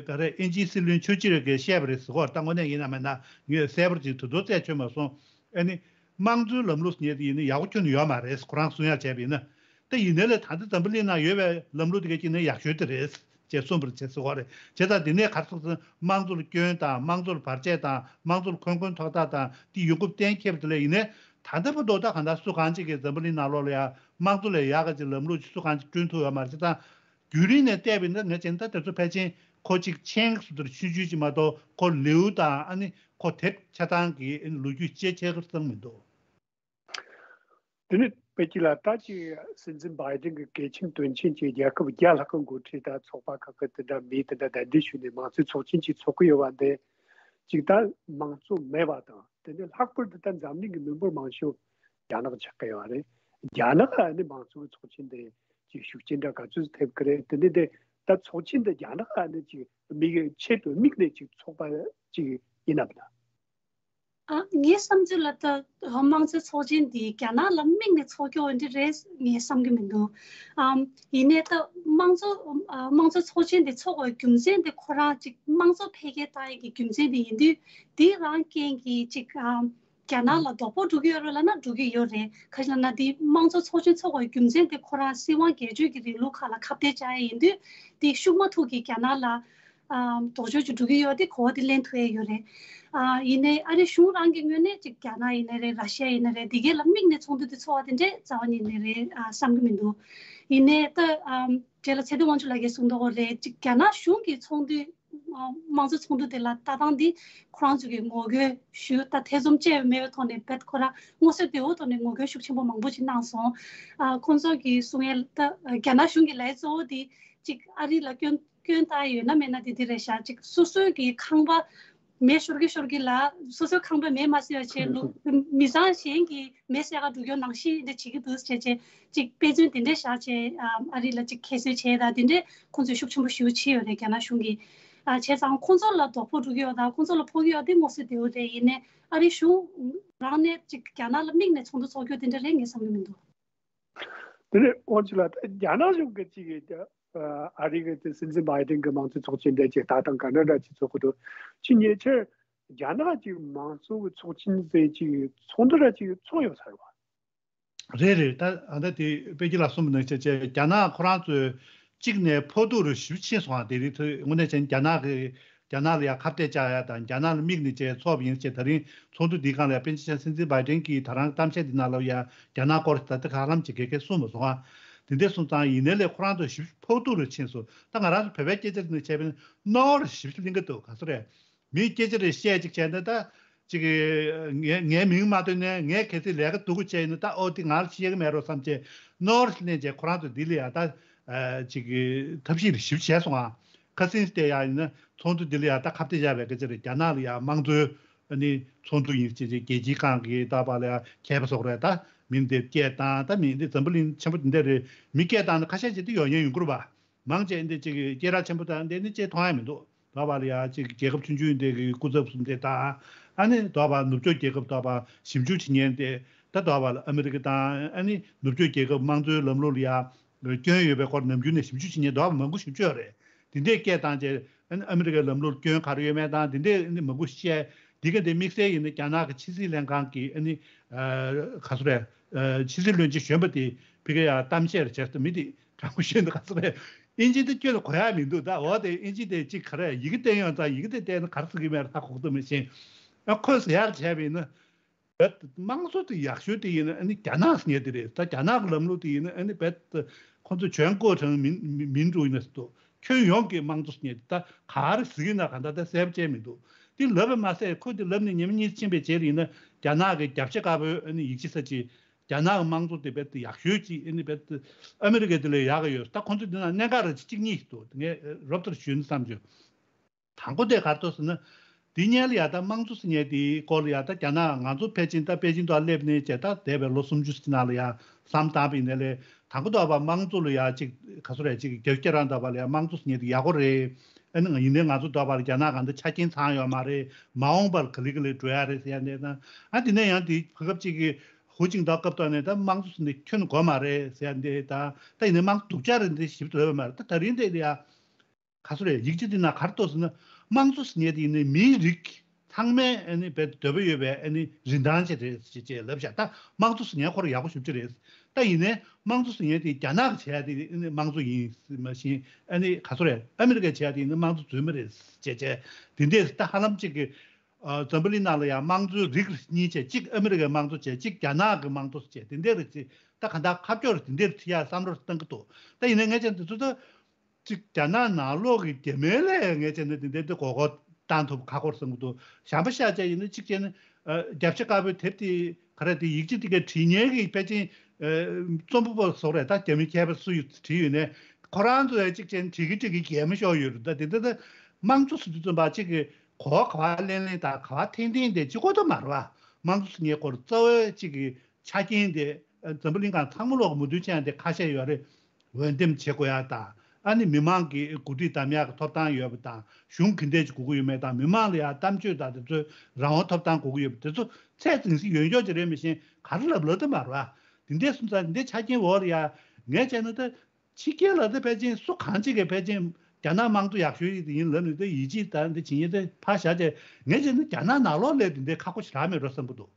ག་རེ་དབྱིན་ཇིའི་སྲིད་བློན་ཆོས་ཅི་རིག་གིས་བཤད་པ་རེད་ཟེར་གོ་ད་དངོས་གནས་ཡིན་ན་མིན་ན་ངས་གསལ་པོར་ཅིག་དེ་ཚོ་རྩད་ཆོད་མ་སོང་། ཨ་ནི་དམངས་གཙོའི་ལམ་ལུགས་ཟེར་མཁན་དེ་ཡིན་ན་ཡག་པོ་ཁྱོན་ནས་ཡོད་མ་རེད་ཁོ་རང་གསུང་ཡག་བྱས་པ་ཡིན་ན། ད་ཡིན་ནའི་ལས་ད་ལྟ་འཛམ་བུ་གླིང་ནང་ཡོད་པའི་ལམ་ལུགས་དེ་ག་ཅིག་ནས་ཡག་ཤོས་དེ་རེད། ཅེས་གསུངས་པར་བྱེད་སྲིད་པ་རེད། བྱས་ཙང་འདི་ནས་ག་རེ་སོང་ཟེར་ན་དམངས་གཙོ་ལ་སྐྱོན་དང་དམངས་གཙོ་ལ་བར་ཆད་དང་དམངས་གཙོ་ལ་འཁོན་འཁོན་ཐོག་ཐག་དང་དེ་ཡོང་འགོ་གཏན་འཁེལ་བ་དེ་ལས་ཡིན་ནའི་ད་ལྟ་བར་དུ་ད་གང་ལྟར་སུ་གང་ཅིག་གིས་འཛམ་བུ་གླིང་ནང་ལོགས་ལ་ཡང་དམངས་གཙོ་ལས་ཡག་ག་ཅིག་ལམ་ལུགས་ཅིག་སུ་གང་ཅིག་བསྐྲུན་ཐུབ་ཡོད་མ་རེད། བྱས་ཙང་རྒྱུན་རིང་ནས་བལྟས་པ་ཡིན་ན་ངས་བྱས་ན་ད་དེ་ཚོ་ཕལ་ཆེར་ཁོ་ཅིག་ཆེན་སུ་དེར་ཆུང་ཆུང་ཅིག་མ་གཏོགས་ཁོ་ལེའུ་དང་ཨ་ནི་ཁོ་དེབ་ཆ་ཚང་གི་ཨ་ནི་ལོ་རྒྱུས་ཅེས་ཆེ་གར་བསམ་མི་འདུག་དེ་ནི་པེ་ཅི་ལ་ད་ཅི་སྲིད་འཛིན་བྷའི་ཏིན་གྱི་གལ་ཆེན་དོན་ཆེན་གྱི་རྒྱལ་ཁབ་བརྒྱ་ལྷག་གི་འགོ་ཁྲིད་དང་ཚོགས་པ་ཁག་གི་དེ་འདྲ་མི་དེ་འདྲ་གདན་འདྲེན་ཞུས་ནས་མང་གཙོའི་ཚོགས་ཆེན་ཅིག་ཚོགས་ཀྱི་ཡོད་པ་འདི་ཅིག་ད་དམངས་གཙོ་མེད་པ་དང་དེ་ནི་ལྷག་པར་དུ་ད་འཛམ་གླིང་གི་མི་འབོར་མང་ཤོས་རྒྱ་ནག་ཆགས་ཀྱི་ཡོད་རེད། རྒྱ་ནག་ཨ་ནི་དམངས་གཙོའི་ཚོགས་ཆེན་དེ་ཅིག་ཤུགས་རྐྱེན་འདྲ་ག་ཚོད་ཐེབས་ཀྱི་རེད། དེ་ནི་དེ་ད་ཚོགས་ཆེན་དེ་རྒྱ་ནག་ཨ་ནི་ཅིག་མི་གི་ཆེད་དུ་དམིགས་ནས་ཅིག་ཚོགས་པ་ཅིག་ཡིན་ནམ་ན། ཨ། ངའི་བསམ་ཚུལ་ལ་ད་དམངས་གཙོའི་ཚོགས་ཆེན་འདི་རྒྱ་ནག་ལ་དམིགས་ནས་ཚོགས་རྒྱུ་འདི་རེད་ངས་བསམ་གྱི་མི་འདུག་ཨམ། ཡིན་ནའི་ད་དམངས་གཙོ་ཨ། དམངས་གཙོའི་ཚོགས་ཆེན་འདི་ཚོགས་པའི་རྒྱུ་མཚན་འདི་ཁོ་རང་ཅིག་དམངས་གཙོ་འཕེལ་རྒྱས་བཏང་ཡས་ཀྱི་རྒྱུ་མཚན་འདི་ཡིན་དུས་འདི་རང་རྐྱེན་གྱིས་ཅིག་ཨམ། རྒྱ་ནག་ལ་དོ་ཕོག་འགྲོ་གི་ཡོད་རེད་ལབ་ན་འགྲོ་གི་ཡོད་རེད། ག་ཅི་ལབ་ན་འདི་དམངས་གཙོ་ཚོགས་ཆེན་ཚོགས་པའི་རྒྱུ་མཚན་འདི་ཁོ་རང་སྲིད་དབང་སྒེར་གཅོད་ཀྱི་རིང་ལུགས་ཁག་ལ་ཁ་གཏད་བཅག་ཡས་ཡིན་དུས་འདི་ཤུགས་མ་ཐུག་གི་རྒྱ་ནག་ལ། ཨ། དོགས་གཅོད་ཅིག་འགྲོ་གི་ཡོད་དེ་གོ་བ་དེ་ལེན་ཐུབ་ཡས་ཡོད་རེད། ཨ། ཡིན་ནའི་ཨ་རི་གཞུང་རང་གི་ངོས་ནས་ཅིག་རྒྱ་ནག་ཡིན་ནའི་རེད་ར་ཤི་ཡ་ཡིན་ནའི་རེད་འདི་གས་ལ་དམིགས་ནས་ཚོགས་འདུ་དེ་ཚོགས་པ་དེ་འདྲས་རྩ་བ་ཉིད་ནས་རེད་ཨ། བསམ་གྱི་མི་འདུག་ཡིན་ནའི་ད་ཨ། རྗེས་ལ་ཚེ་བརྟན་དབང་ཕྱུག་ལགས་ཀྱིས་གསུངས་འདུག་གོ་རེད་ཅིག་རྒྱ་ནག་གཞུང་གི་ཚོགས་འདུ་ཨ། དམངས་གཙོ་ཚོགས་འདུ་དེ་ལ་ལྟ་སྟངས་འདི་ཁོ་རང་ཚོ་གི་ངོ་རྒོལ་ཞུ་ད་ཐེ་ཚོམ་བཅས་མེད་པའི་ཐོག་ནས་བེད་ཁོ་རང་མངོན་གསལ་དོད་པོའི་ཐོག་ནས་ངོ་རྒོལ་ཤུགས་ཆེན་པོ་མང་པོ་ཅིག་གནང་སོང་། ཨ། ཁོང་ཚོ་གིས་གསུང་ཡས་ད་རྒྱ་ནག་གཞུང་གི་ལས་གཙོ་བོ་དེ་ཅིག་ཨ་རི་ལ་སྐྱོན། སྐྱོན་བཏགས་ཡོད་ན་མེད་ན་དེ་འདི་རེད་ཤག་ཅིག་སོ་སོའི་གི་ཁང་པ་མེ་ཤོར་གི་ཤོར་གི་ལ་སོ་སོའི་ཁང་པ་མེ་མ་བསྲེགས་པ་བྱས་ལུག་མི་ཚང་གཞན་གྱི་མེ་བསྲེག་ག་འགྲོ་རྒྱུ་ནང་བཞིན་འདི་བྱེད་ཀྱི་འདུག་བྱས་བྱས་ཅིག་དཔེ་མཚོན་དེ་འདྲས་བཞག་བྱས་ཨ་རི་ལ་ཅིག་ཁྱད་གསོད་བྱས་དང་དེ་འདྲས་ཁོང་ཚོས་ཤུགས་ཆེན་པོ་ཞེ་པོ་བྱས་ཡོད་རེད་རྒྱ་ནག་གཞུང་གིས། ཨ་བྱས་ཙང་ཁོང་ཚོ་ལ་དོ་ཕོག་འགྲོ་གི་ཡོད་དང་ཁོང་ཚོ་ལ་ཕོག་གི་ཡོད་དེ་མངོན་གསལ་དོད་པོ་རེད། ཡིན་ནའི་ཨ་རི་གཞུང་རང་ནས་ཅིག་རྒྱ་ནག་ལ་དམིགས་ནས་ཚོགས་འདུ་ཚོགས་རྒྱུ་དེ་འདྲ་རེད་ངས་བསམ་གྱི་མི་འདུག་དེ་ནས་དབང་ཕྱུག་ལགས་ད་རྒྱ་ནག་གཞུང་གི་ཅིག་གི་ཨ་རི་གི་དེ་སྲིད་འཛིན་བྷའི་ཏིན་གི་དམངས་གཙོའི་ཚོགས་ཆེན་དེ་ཅིག་ད་དང་ག་འདྲ་འདྲ་ཅིག་ཚོགས་ཀྱི་འདུག་ཅིག་ཉེ་ཆར་རྒྱ་ནག་ཅིག་དམངས་གཙོ་གི་ཚོགས་ཆེན་ཟེར་ཅིག་ཚོགས་འདུ་ར་ཅིག་ཚོགས་ཡོད་ས་རེད་བ། རེད་རེད། ད་ཨ་ད་དེ་པེ་ཅི་ལགས་གསུངས་པ་ནང་བཞིན་བྱས་རྒྱ་ནག་ཁོ་རང་ཚོས་གཅིག་ནས་ཕོག་ཐུག་རུ་ཞེ་པོ་ཕྱིན་སོང་ཨ། དེ་རིང་ཐོས་དངོས་གནས་བྱས་ན་རྒྱ་ནག་གི་ རྒྱ་ནག་ལ་ཡང་ཁ་གཏད་བཅག་ཡ་དང་རྒྱ་ནག་ལ་དམིགས་ནས་བྱས་ཚོགས་པ་ཡིན་ཟེར། ད་རིང་ཚོགས་འདུ་འདིའི་སྒང་ལ་ཡང་པཎ་ཆེན་སྲིད་འཛིན་བྷའི་ཌེན་གྱིས་ད་རང་གཏམ་བཤད་འདི་ནང་ལ་ཡང་རྒྱ་ནག་སྐོར་ད་ལྟ་ཧ་ལམ་ཅིག་གེ་གེ་གསུངས་མ་སོང་ཨ། དེ་འདྲ་སོང་ཙང་ཡིན་ནའི་ལས་ཁོ་རང་ཚོ་ཞིབ་ཕོག་ཐུག་རུ་ཕྱིན་སོང་། ད་ང་རང་ཚོ་བོད་པའི་སྐད་ཆ་ནས་བྱས་པ་ཡིན་ན་རྣོ་རུ་ཞིབ་གླེང་གི་འདུག་ག་ཚོད་རེད། མི་སྐད་ཆ་རེ་བཤད་ཅིག་བྱས་ན་ད་ཅིག་ངའི་ངའི་མིང་མ་ཐོན་ནས་ངས་གལ་སྲིད་ལས་ཀ་སྡུག་པོ་བྱས་ཡིན་ན་ད་ཨོ་དེ་ང་ལ་བཤད་གི་མེད་རོགས་བསམ་བྱས་རྣོ་རུ་གླེང་བྱས། ཁོ་རང་ཚོ་འདི་ལ་ཡ་ད་ཅིག་ཐབས་ཤེས་རེ་ཞིབ་བྱས་སོང་ཨ། ཁ་སེང་སྟེ་ཡ་ཡིན་ན་ཚོགས་འདུ་འདི་ལ་ཡ་ད་ཁ་གཏད་བཅག་པའི་སྐད་ཆ་རེད། རྒྱ་ནག་ལ་ཡ་དམངས་གཙོའི་ཨ་ནི་ཚོགས་འདུ་ཡིན་ཅེས་ཅེས་རྒྱལ་སྤྱིའི་སྒང་གི་ད་བ་ལ་ཡ་མཁས་པ་སོགས་རེད། ད་མི་འདི་སྐད་བཏང་ད་མི་འདི་འཛམ་བུ་གླིང་ཆེན་པོ་འདི་འདྲ་རེད། མི་སྐད་བཏང་ན་ཁ་ཤས་ཅིག་འདི་ཡོང་ཉེན་ཡོང་གི་རེད་པ། མང་ཆེ་འདི་ཅིག་སྐད་གྲགས་ཆེན་པོ་དང་འདི་ནི་ཅིག་མཐོང་ཡ་མི་འདུག་ད་བ་ལ་ཡ་ཅིག་རྒྱལ་ཁབ་ཆུང་ཆུང་འདི་གི་སྐུ་ཚབ་གསུམ་དེ་དང་ཨ་ནི་ད་བ་ནུབ་ཕྱོགས་རྒྱལ་ཁབ་ད་བ་ཞིབ་འཇུག་བྱེད་མཁན་དེ་ད་ད་བ་ལ་ཨ་མི་རི་ཀ་དང་ཨ་ནི་ནུབ་ཕྱོགས་རྒྱལ་ཁབ་དམངས་གཙོའི་ལམ་ལུགས་ལ་ཡ་སྐྱོན་ཡོད་པའི་སྐོར་ནམ་རྒྱུན་ནས་ཞིབ་འཇུག་བྱེད་མཁན་ད་བ་མང་པོ་ཞིབ་འཇུག་ཡོད་རེད། དེ་འདྲས་སྐད་བཏང་རྗེས་ཨ་ནི་ཨ་མི་རི་ཀའི་ལམ་ལུགས་སྐྱོན་ག་རེ་ཡོད་མེད་དང་དེ་འདྲས་ཨ་ནི་མང་པོ་བཤད། འདི་ག་འདི་དམིགས་བསལ་ཡིན་ན་རྒྱ་ནག་གི་ཕྱི་སྲིད་ལྷན་ཁང་གི་ཨ་ནི་ག་ཚོད་རེད། ཕྱི་སྲིད་བློན་ཆེན་གཞོན་པ་དེ་ཕ་གི་ཡ་གཏམ་བཤད་རེ་བྱས་སོང་། མི་དེ་དྲང་པོ་བཤད་ན་ག་ཚོད་རེད། ཨིན་ཇི་དེ་ཁྱོད་ལ་གོ་ཡ་མི་འདུག་ད་འོ་དེ་ཨིན་ཇི་དེ་གཅིག་ག་རེ་ཡི་གེ་བསྟན་ཡོང་ཙང་ཡི་གེ་དེ་བལྟས་ན་ག་རེ་ཟེར་གི་མེད་ཧ་གོ་གི་འདུག་མི་ཤེས། ཨ་ཁོས་ཟེར་ཡག་བྱས་པ་ཡིན་ན། བོད་དམངས་གཙོ་དེ་ཡག་ཤོས་དེ་ཡིན་ན་ཨ་ནི་རྒྱ་ནག་ཟེར་མཁན་དེ་རེད། ད་རྒྱ་ནག་གི་ལམ་ལུགས་དེ་ཡིན་ན་ཨ་ནི་བོད་ཁོ་ཚོ་全过程民民民主ཡིན་ན་ཟེར་འདུག་ཁྱོན་ཡོངས་ཀྱི་དམངས་གཙོ་ཟེར་མཁན་དེ་ད་ག་རེ་ཟེར་གྱི་ན་ག་ད་ད་གསལ་པོ་བྱས་མི་འདུག་དེ་ལབ་པ་མ་ཟད་ཁོ་དེ་ལབ་ནས་ཉི་མ་གཉིས་ཕྱིན་པའི་རྗེས་ལ་ཡིན་ན་རྒྱ་ནག་གི་རྒྱབ་ཤ་དཀར་པོའི་ཨ་ནི་ཡིག་ཆ་ས་ཅིག་རྒྱ་ནག་གི་དམངས་གཙོ་དེ་བོད་དེ་ཡག་ཤོས་ཅིག་ཨ་ནི་བོད་དེ་ཨ་མི་རི་ཀ་དེ་ལས་ཡག་གི་ཡོད། ད་ཁོ་ཚོ་དེ་ན་གནད་འགག་རེ་གཅིག་གཉིས་འདུག་ངས་རོབ་ལྟར་ཞུས་ན་བསམ་བྱུང་། དང་པོ་དེ་ག་རེ་འདུག་ཟེར་ན། འདི་སྔོན་ལ་ཡ་ད་དམངས་གཙོ་ཟེར་མཁན་དེའི་སྐོར་ལ་ཡ་ད་རྒྱ་ནག་ང་ཚོ་ཕལ་ཆེར་ད་པེ་ཅིང་དུ་སླེབས་ནས་བྱས་ད་འདས་པའི་ལོ་སུམ་ཅུ་ཙམ་ནང་ལ་ཡ་བསམ་བཏང་བ་ཡིན་ན་ལས་དང་པོ་དོགས་པ་དམངས་གཙོ་ལ་ཡ་ཅིག་ག་ཚོད་རེད་ཅིག་རྒྱབ་སྐྱོར་རང་དོགས་པ་ལ་ཡ་དམངས་གཙོ་ཟེར་མཁན་དེ་ཡག་པོ་རེད། ཨ་ནི་ཡིན་ནའི་ང་ཚོ་དོགས་པ་ལ་རྒྱ་ནག་གང་ལྟར་ཆ་རྐྱེན་ཚང་ཡོད་མ་རེད། མ་འོངས་པར་ག་ལེ་ག་ལེ་འགྲོ་ཡ་རེད་ཟེར་ཡ་འདི་དང་ཨ་དེ་ནས་ཡང་དེ་གོ་སྐབས་ཅིག་གི་ཧུའུ་ཅིན་ཏའོ་སྐབས་ཐོག་ནས་ད་དམངས་གཙོ་ཟེར་མཁན་དེ་ཁྱོན་དགོས་མ་རེད་ཟེར་ཡ་འདི་དང་ད་ཡིན་ནའི་དམངས་གཙོ་སྡུག་ཅག་རེད་འདི་ཞིབ་ཏུ་ལབ་ཡོད་མ་རེད། ད་ད་རིང་དེ་ལ་ཡ། ག་ཚོད་རེད། ཡིག་ཆ་འདི་ན་ག་རེ་འདུག་ཟེར་ན། དམངས་གཙོ་ཟེར་མཁན་དེ་ཡིན་ན་མིའི་རིགས་ཚང་མས་ཨ་ནི་བོད་འདོད་པ་ཡོད་པའི་ཨ་ནི་རིན་ཐང་ཅིག་རེད་ཅེས་ཅེས་ལབ་བཞག་ད་དམངས་གཙོ་ཟེར་མཁན་ཁོ་རང་ཡག་པོ་ཞེ་པོ་ཅིག་རེད། ད་ཡིན་ནའི་དམངས་གཙོ་ཟེར་མཁན་དེ་རྒྱ་ནག་གིས་བྱས་ཡ་དེ་ཨ་ནི་དམངས་གཙོ་ཡིན་མ་གཞི་ཨ་ནི་ག་ཚོད་རེད། ཨ་མི་རི་ཀས་བྱས་ཡ་དེ་ཡིན་ན་དམངས་གཙོ་རྫུན་མ་རེད་ཅེས་བྱས་དེ་འདྲས་ད་ཧ་ལམ་ཅིག་གི་ཨ་འཛམ་བུ་གླིང་ནང་ལ་ཡང་དམངས་གཙོའི་རིགས་གཉིས་བྱས་གཅིག་ཨ་མི་རི་ཀའི་དམངས་གཙོ་བྱས་གཅིག་རྒྱ་ནག་གི་དམངས་གཙོ་བྱས་དེ་འདྲས་རེད་ཅེས་ད་ག་འདྲ་ཁ་ཕྱོགས་རེ་དེ་འདྲས་རེ་ཁྲིད་ཡ་བསམ་བློ་བཏང་གི་འདུག་ད་ཡིན་ནའི་ངས་བྱས་འདི་ཚོ་ད། གཅིག་རྒྱ་ནག་ནང་ལོགས་ཀྱི་རྒྱ་མིའི་ལས་ངས་བྱས་ན་དེ་འདྲའི་འདི་མགོ་སྐོར་བཏང་ཐུབ་ཁག་པོ་རེད་བསམ་གྱི་འདུག་གཞན་པ་ཤ་ཆ་ཡིན་ན་གཅིག་བྱས་ན་ཨ་རྒྱབ་ཤ་དཀར་པོའི་དེབ་དེ་ག་རེ་དེ་ཡིག་ཆ་དེ་གའི་བྲིས་མཁན་གྱི་ཕལ་ཆེར་ཨ་རྩོམ་པ་པོ་སོགས་རེད། ད་རྒྱ་མི་མཁས་པ་སུ་ཡོད་བྲིས་ཡོད་ནའི་ཁོ་རང་ཚོ་ཡང་གཅིག་བྱས་ན་བྲིས་ཀྱི་བྲིས་ཀྱི་གད་མོ་ཤོར་ཡོད་རེད། ད་དེ་འདྲ་ད་དམངས་གཙོ་ཟེར་དུས་ཙམ་པ་གཅིག་གི་གོ་བ་ག་བ་ལེན་ལེན་དང་ག་བ་འཐེན་འཐེན་དེ་གཅིག་པོ་ད་མ་རེད་བ། དམངས་གཙོ་ཟེར་མཁན་སྐོར་རྩ་བའི་གཅིག་གི་ཆ་རྐྱེན་དེ་ཨ་འཛམ་བུ་གླིང་སྒང་ཚང་མ་ལོག་མོས་མཐུན་བྱས་ཡ་དེ་ཁ་ཤས་ཡོད་རེད། འོས་འདེམས་བྱེད་དགོས་ཡ་དང་ཨ་ནི་མི་མང་གི་འགོ་ཁྲིད་གདམ་ཡ་གི་ཐོབ་ཐང་ཡོད་པ་དང་གཞུང་ག་འདྲས་ཅིག་དགོས་ཀྱི་ཡོད་མེད་དང་མི་མང་ལ་ཡ་གཏམ་བརྗོད་དང་དེ་ཚོའི་རང་དབང་ཐོབ་ཐང་དགོས་ཀྱི་ཡོད་པ་དེ་ཚོ་ཚད་འཛིན་སྲིད་ཡོད་འཇོག་ཅིག་རེད། མི་ཤེས་ག་རེ་ལབ་ལབ་ད་མ་རེད་བ། དེ་འདྲས་སོང་ཙང་དེ་འདྲས་ཆ་རྐྱེན་འོག་ལ་ཡ་ངས་བྱས་ན་ད་ཕྱི་རྒྱལ་ལ་ད་ཕལ་ཆེར་སུ་གང་ཅིག་གིས་ཕལ་ཆེར་རྒྱ་ནག་དམངས་གཙོ་ཡག་ཤོས་ཡིན་ཡིན་ལབ་ནས་ད་ཡིད་ཆེས་ད་འདི་བྱེད་ཡིན་ད་ཕར་བཞག་བྱས་ངས་བྱས་ན་རྒྱ་ནག་ནང་ལོགས་ལས་དེ་འདྲས་ཁག་པོ་ཞེ་དྲག་མེད་འགྲོ་བསམ་གྱི་འདུག་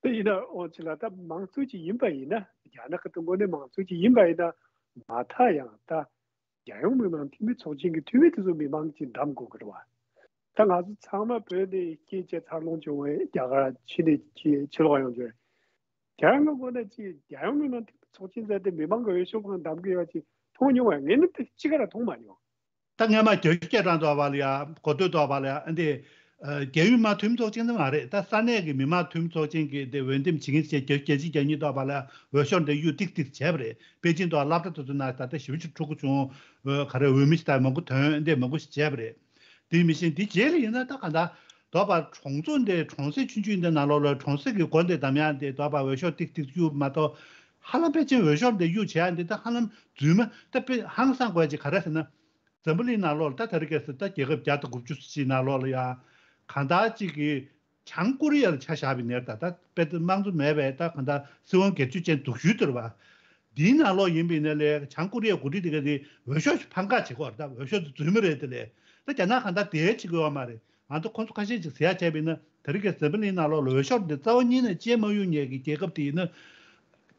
དེ་ཡིན་ན་ཨོ་ཅི་ལ་ད་མང་གཙོ་ཅིག་ཡིན་པ་ཡིན་ན་རྒྱ་ནག་གི་དུས་འགོ་ནས་མང་གཙོ་ཅིག་ཡིན་པ་ཡིན་ན་མ་མཐའ་ཡང་ད་རྒྱལ་ཡོངས་མི་དམངས་འཐུས་མི་ཚོགས་ཆེན་གྱི་འཐུས་མི་དེ་ཚོ་མི་མང་གིས་འདེམས་དགོས་ཀྱི་རེད་བ། ད་ང་ཚོ་ཚང་མ་བོད་ནས་སྐྱེས་བྱས་འཚར་ལོངས་བྱུང་བའི་རྒྱ་གར་ཕྱི་ནས་ཕྱི་ཕྱི་ལོགས་ཡོང་རྒྱུ་རེད། རྒྱ་ནག་གི་སྒོ་ནས་ཅིག་རྒྱལ་ཡོངས་མི་དམངས་འཐུས་མི་ཚོགས་ཆེན་ཟེར་དེ་མི་མང་གི་འོས་ཤོག་གང་འདེམས་ཀྱི་ཡོད་ཅིག་མཐོང་མྱོང་བ་ངས་ནི་དེ་གཅིག་ག་ར་མཐོང་མ་མྱོང་། ད་སྔས་མ་རྒྱ་ཆེ་རྒྱ་གྲངས་དུ་བ་ལ་ཡ་གོ་ཐོས་དུ་བ་ལ་ཡ་ཨ་འདི་རྒྱལ་ཡོངས་མི་དམངས་འཐུས་མི་ཚོགས་ཆེན་དུ་མ་རེད། ད་ས་གནས་ཀྱི་མི་དམངས་འཐུས་མི་ཚོགས་ཆེན་གྱི་དེ་འོས་འདེམས་བྱེད་མཁན་བྱས་རྒྱ་རྒྱལ་སྤྱི་རྒྱལ་གཉིས་དུ་བ་ལ་འོས་ཤོག་འདི་གཡུག་ཏིག་ཏིག་བྱས་པ་རེད། པེ་ཅིང་དུ་སློབ་གྲྭ་དུ་ཚོ་ན་ད་ལྟ་ཞེ་པོ་ཅིག་ཕྲུ་གུ་བྱུང་། ག་རེ་འོས་མི་ཞིག་ད་མང་པོ་ཐོན་འདི་མང་པོ་ཞིག་བྱས་པ་རེད། དེ་མི་ཤེས་འདི་རྗེས་ལ་ཡིན་ན་ད་ག་ད་དོ་བ་གྲོང་ཚོ་འདི་གྲོང་གསེབ་ཆུང་ཆུང་འདི་ནང་ལོགས་ལ་གྲོང་གསེབ་ཀྱི་སྒོ་འདི་བསྡམ་ཡ་འདི་དོ་བ་འོས་ཤོག་ཏིག་ཏིག་གཡུག་མ་གཏོགས་ཧ་ལམ་པེ་ཅིང་འོས་ཤོག་འདི་གཡུག་བྱས་ཡ་འདི་ད་ཧ་ལམ་རྫུན་མ་ད་དཔེ་ཧང་སང་དགོས་ཅིག་ག་རེ་ཟེར་ན། འཛམ་བུ་གླིང་ནང་ལོགས་ལ་ད་ད་རེས་ཁ་སང་ད་རྒྱལ་ཁབ་བརྒྱ་དང་དགུ་བཅུ་ཅིག་ནང་ལོགས་ལ་ཡ་གང་ལྟར་ཅིག་གི་བྱང་ཀོ་རི་ཡ་ལ་ཆ་བཞག་པའི་ནས་ད་ད་དཔེ་ད་དམངས་གཙོ་མེད་པའི་ད་གང་ལྟར་སྲིད་དབང་སྒེར་གཅོད་ཅན་སྡུག་ཤོས་དེ་རེད་བ། འདིའི་ནང་ལོགས་ཡིན་པའི་ནས་ལས་བྱང་ཀོ་རི་ཡའི་འགོ་ཁྲིད་དེ་ག་དེ་འོས་ཤོག་ཞིག་ཕར་འགའ་བྱེད་ཀྱི་ཡོད་རེད། ད་འོས་ཤོག་དེ་རྫུན་མ་རེད་དེ་ལས་ད་རྒྱ་ནག་གང་ལྟར་དེ་བྱེད་ཀྱི་ཡོད་མ་རེད། ང་ཚོ་ཁོང་ཚོ་ཁ་ཤས་ཅིག་ཟེར་ཡ་བྱས་པ་ཡིན་ན་ད་རེས་ཀྱི་འཛམ་བུ་གླིང་ནང་ལོགས་ལ་འོས་ཤོག་འདི་རྩ་བ་ཉིད་ནས་བཅད་མ་གཡུག་མཁན་གྱི་རྒྱལ་ཁབ་དེ་ཡིན་ན།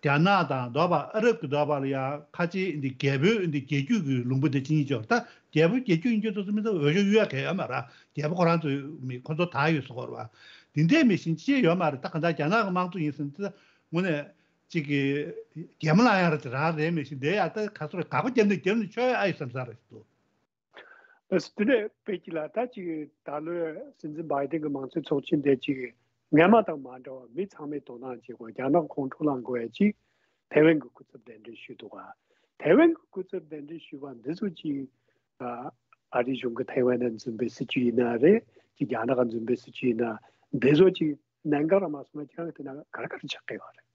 རྒྱ་ནག་དང་འདོགས་པ་ཨ་རབ་ཀྱི་འདོགས་པ་ལ་ཡང་ཁ་ཆེའི་འདི་རྒྱལ་པོའི་འདི་རྒྱལ་རྒྱུད་ཀྱི་ལུང་པ་འདི་ཅི་ཡིན་ཅོག་ད་རྒྱལ་པོ་རྒྱལ་རྒྱུད་ཡིན་རྒྱུ་ཚོ་ཚོ་མི་ཚོ་འོས་ཤོག་གཡུག་ཡ་གལ་ཡོད་མ་ར། རྒྱལ་པོ་ཁོ་རང་ཚོའི་མི་ཁོ་ཚོ་ད་ཡོད་སོ་གོ་ར་བ། འདི་འདྲའི་མི་ཤིན་ཅི་ཡོད་མ་རེད། ད་ག་འདྲ་རྒྱ་ནག་གི་དམངས་གཙོ་ཡིན་ཟིན་ད་དངོས་གནས་ཅིག་གི་རྒྱལ་མོ་ལ་ཡང་ར་དེ་རང་རེད་མི་ཤིན་དེ་ཡ་ད་ག་ཚོད་རེད་དགག་པ་བརྒྱབ་ནས་བརྒྱབ་ནས་ཆོག་ཡ་ཨ་ཡོད་བསམ་ས་རེད་འདུག་ཨ་སི་དེ་ནས་པེ་ཅི་ལ་ད་ཅིག་ད་ལོའི་སྲིད་འཛིན་བྷའི་ཏིན་གྱི་མང་གཙོའི་ཚོགས་ཆེན་དེ་ཅིག་སྔ་མ་དང་མ་འདྲ་བ་མི་ཚང་མས་དོ་སྣང་བྱེད་དགོས། རྒྱ་ནག་ཁོང་ཁྲོ་ལངས་དགོས་ཡ་ཅིག་ཐའེ་ཝན་གྱི་སྐུ་ཚབ་གདན་འདྲེན་ཞུས་འདུག་ག་ཐའེ་ཝན་གྱི་སྐུ་ཚབ་གདན་འདྲེན་ཞུས་པ་འདི་ཚོ་ཅིག་ཨ་ཨ་རིའི་གཞུང་གི་ཐའེ་ཝན་ནང་འཛིན་པའི་སྲིད་ཇུས་ཡིན་ན་རེད། ཅིག་རྒྱ་ནག་གི་འཛིན་པའི་སྲིད་ཇུས་ཡིན་ན་འདི་ཚོ་ཅིག་གནད་འགག་ར་མ་སོང་ན་ཁྱེད་རང་གི་དེ་ན་ག་རེ་ག་རེ་ཆགས་ཀྱི་ཡོད་རེད།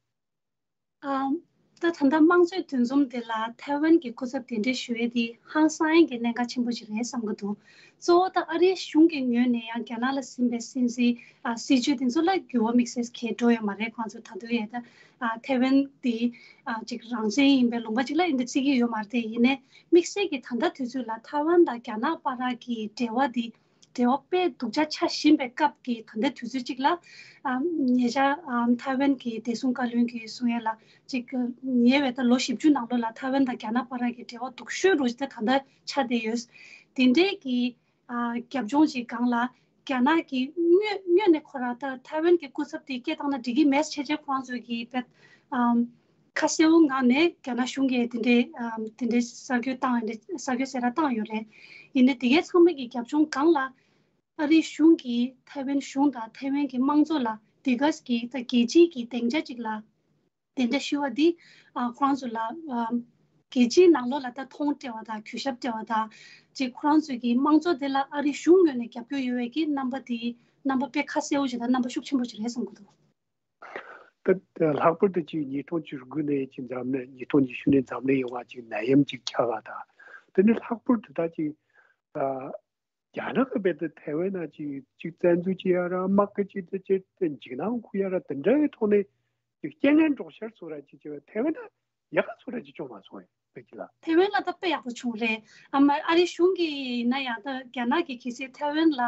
ཨམ། ད་ད་ལྟ་དམངས་གཙོའི་འདུ་འཛོམས་དེ་ལ་ཐའེ་ཝན་གྱི་སྐུ་ཚབ་གདན་འདྲེན་ཞུ་ཡས་དེ་ཧང་སང་ཡས་ཀྱི་གནད་འགག་ཆེན་པོ་ཞིག་རེད་བསམ་གྱི་འདུག་གཙོ་བོ་ད་ཨ་རིའི་གཞུང་གི་ངོས་ནས་ཡང་རྒྱ་ནག་ལ་ཟིན་པའི་སྲིད་འཛིན་ཨ་སྲིད་ཇུས་དེ་ཚོ་ལ་འགྱུར་བ་དམིགས་བསལ་གང་འགྲོ་ཡོད་མ་རེད། ཁོང་ཚོ་ད་དུང་ཡང་ད་ཨ་ཐའེ་ཝན་དེ་ཨ་ཅིག་རང་བཙན་ཡིན་པའི་ལུང་པ་ཅིག་ལ་ཡིན་ད་བརྩི་གི་ཡོད་མ་རེད། དེ་ཡིན་ནའི་དམིགས་བསལ་གྱི་ད་ལྟ་དུས་ཚོད་ལ་ཐའེ་ཝན་དང་རྒྱ་ནག་བར་གྱི་འབྲེལ་བ་དེ་འབྲེལ་བ་དཔེ་སྡུག་ཅག་ཆགས་བཞིན་པའི་སྐབས་ཀྱི་ད་ལྟའི་དུས་ཚོད་ཅིག་ལ་ཨ་ཉེ་ཆར་ཨ་ཐའེ་ཝན་གྱི་བདེ་སྲུང་བཀའ་བློན་གྱིས་གསུང་ཡས་ལ་ཅིག་ཉེ་བའི་ད་ལོ་བཞི་བཅུ་ནང་ལོགས་ལ་ཐའེ་ཝན་དང་རྒྱ་ནག་བར་གྱི་འབྲེལ་བ་སྡུག་ཤོས་རུ་ད་ད་ལྟ་ཆགས་བསྡད་ཡོད། དེ་འདྲའི་གི་ཨ་རྒྱབ་ལྗོངས་ཅིག་སྒང་ལ་རྒྱ་ནག་གི་དངོས་དངོས་ནས་ཁོ་རང་ད་ཐའེ་ཝན་གྱི་སྐུ་ཚབ་དེ་སྐད་བཏང་ན་འགྲིག་གི་མེད་བྱས་བྱས་ཁོ་རང་ཚོ་གི་བེད་ཨམ། ཁ་གསལ་བོ་ངང་ནས་རྒྱ་ནག་གཞུང་གིས་དེ་འདྲའི་ཨམ་དེ་འདྲའི་གསར་འགོད་བཏང་ཡོད་རེད། གསར་འགོད་གསལ་བསྒྲགས་བཏང་ཡོད་རེད། ཡིན་ནའི་དེ་གའི་ཚང་མ་གི་རྒྱབ་ལྗོངས་སྒང་ལ་ཨ་རིའི་གཞུང་གིས་ཐའེ་ཝན་གཞུང་དང་ཐའེ་ཝན་གྱི་དམངས་གཙོ་ལ་དེ་ག་གི་ད་རྒྱལ་སྤྱིའི་གི་སྡིངས་ཆ་ཅིག་ལ་གདན་འདྲེན་ཞུས་པ་འདི་ཨ་ཁོ་རང་ཚོ་ལ་ཨམ་རྒྱལ་སྤྱིའི་ནང་ལོགས་ལ་ད་མཐོང་སྤྲད་པ་དང་གུས་ཞབས་སྤྲད་པ་དང་ཅིག་ཁོ་རང་ཚོའི་གི་དམངས་གཙོ་དེ་ལ་ཨ་རིའི་གཞུང་ངོས་ནས་རྒྱབ་སྐྱོར་ཡོད་པའི་གི་རྣམ་པ་དེ་རྣམ་པ་དཔེ་ཁ་གསལ་བོ་ཞིག་དང་རྣམ་པ་ཤུགས་ཆེན་པོ་ཞིག་རེད་བསམ་གྱི་འདུག་ད་ལྷག་པར་དུ་ཅིག་ཉིས་སྟོང་བཅུ་དགུ་ནས་ཅིག་འཛམ་གླིང་ཉིས་སྟོང་ཉི་ཤུ་ནས་འཛམ་གླིང་ཡོངས་ལ་ཅིག་ནད་ཡམས་ཅིག་ཁྱབ་པ་དང་དེ་ནས་ལྷག་པར་དུ་ད་ཅིག་ཨ་རྒྱ་ནག་གི་བེད་དུ་ཐའེ་ཝན་ན་ཅིག་ཅིག་བཙན་འཛུལ་བྱེད་ཡ་ར་དམག་གི་ཅིག་དེ་ཅིག་དེ་འཇིགས་སྣང་འཁུར་ཡ་ར་དེ་འདྲ་གི་ཐོག་ནས་ཅིག་རྐྱེན་ངན་སྒྲོག་ཤར་ཚོ་ར་ཅིག་ཅིག་ཐའེ་ཝན་ན་ཡག་ག་ཚོ་ར་ཅིག་བྱུང་མ་སོང་ཡ་བེད་ཀྱི་ལ། ཐའེ་ཝན་ལ་ད་དཔེ་ཡག་པོ་བྱུང་རེད། ཨ་མ་ཨ་རིའི་གཞུང་གིས་ཡིན་ན་ཡང་ད་རྒྱ་ནག་གིས་གལ་སྲིད་ཐའེ་ཝན་ལ་ཨ་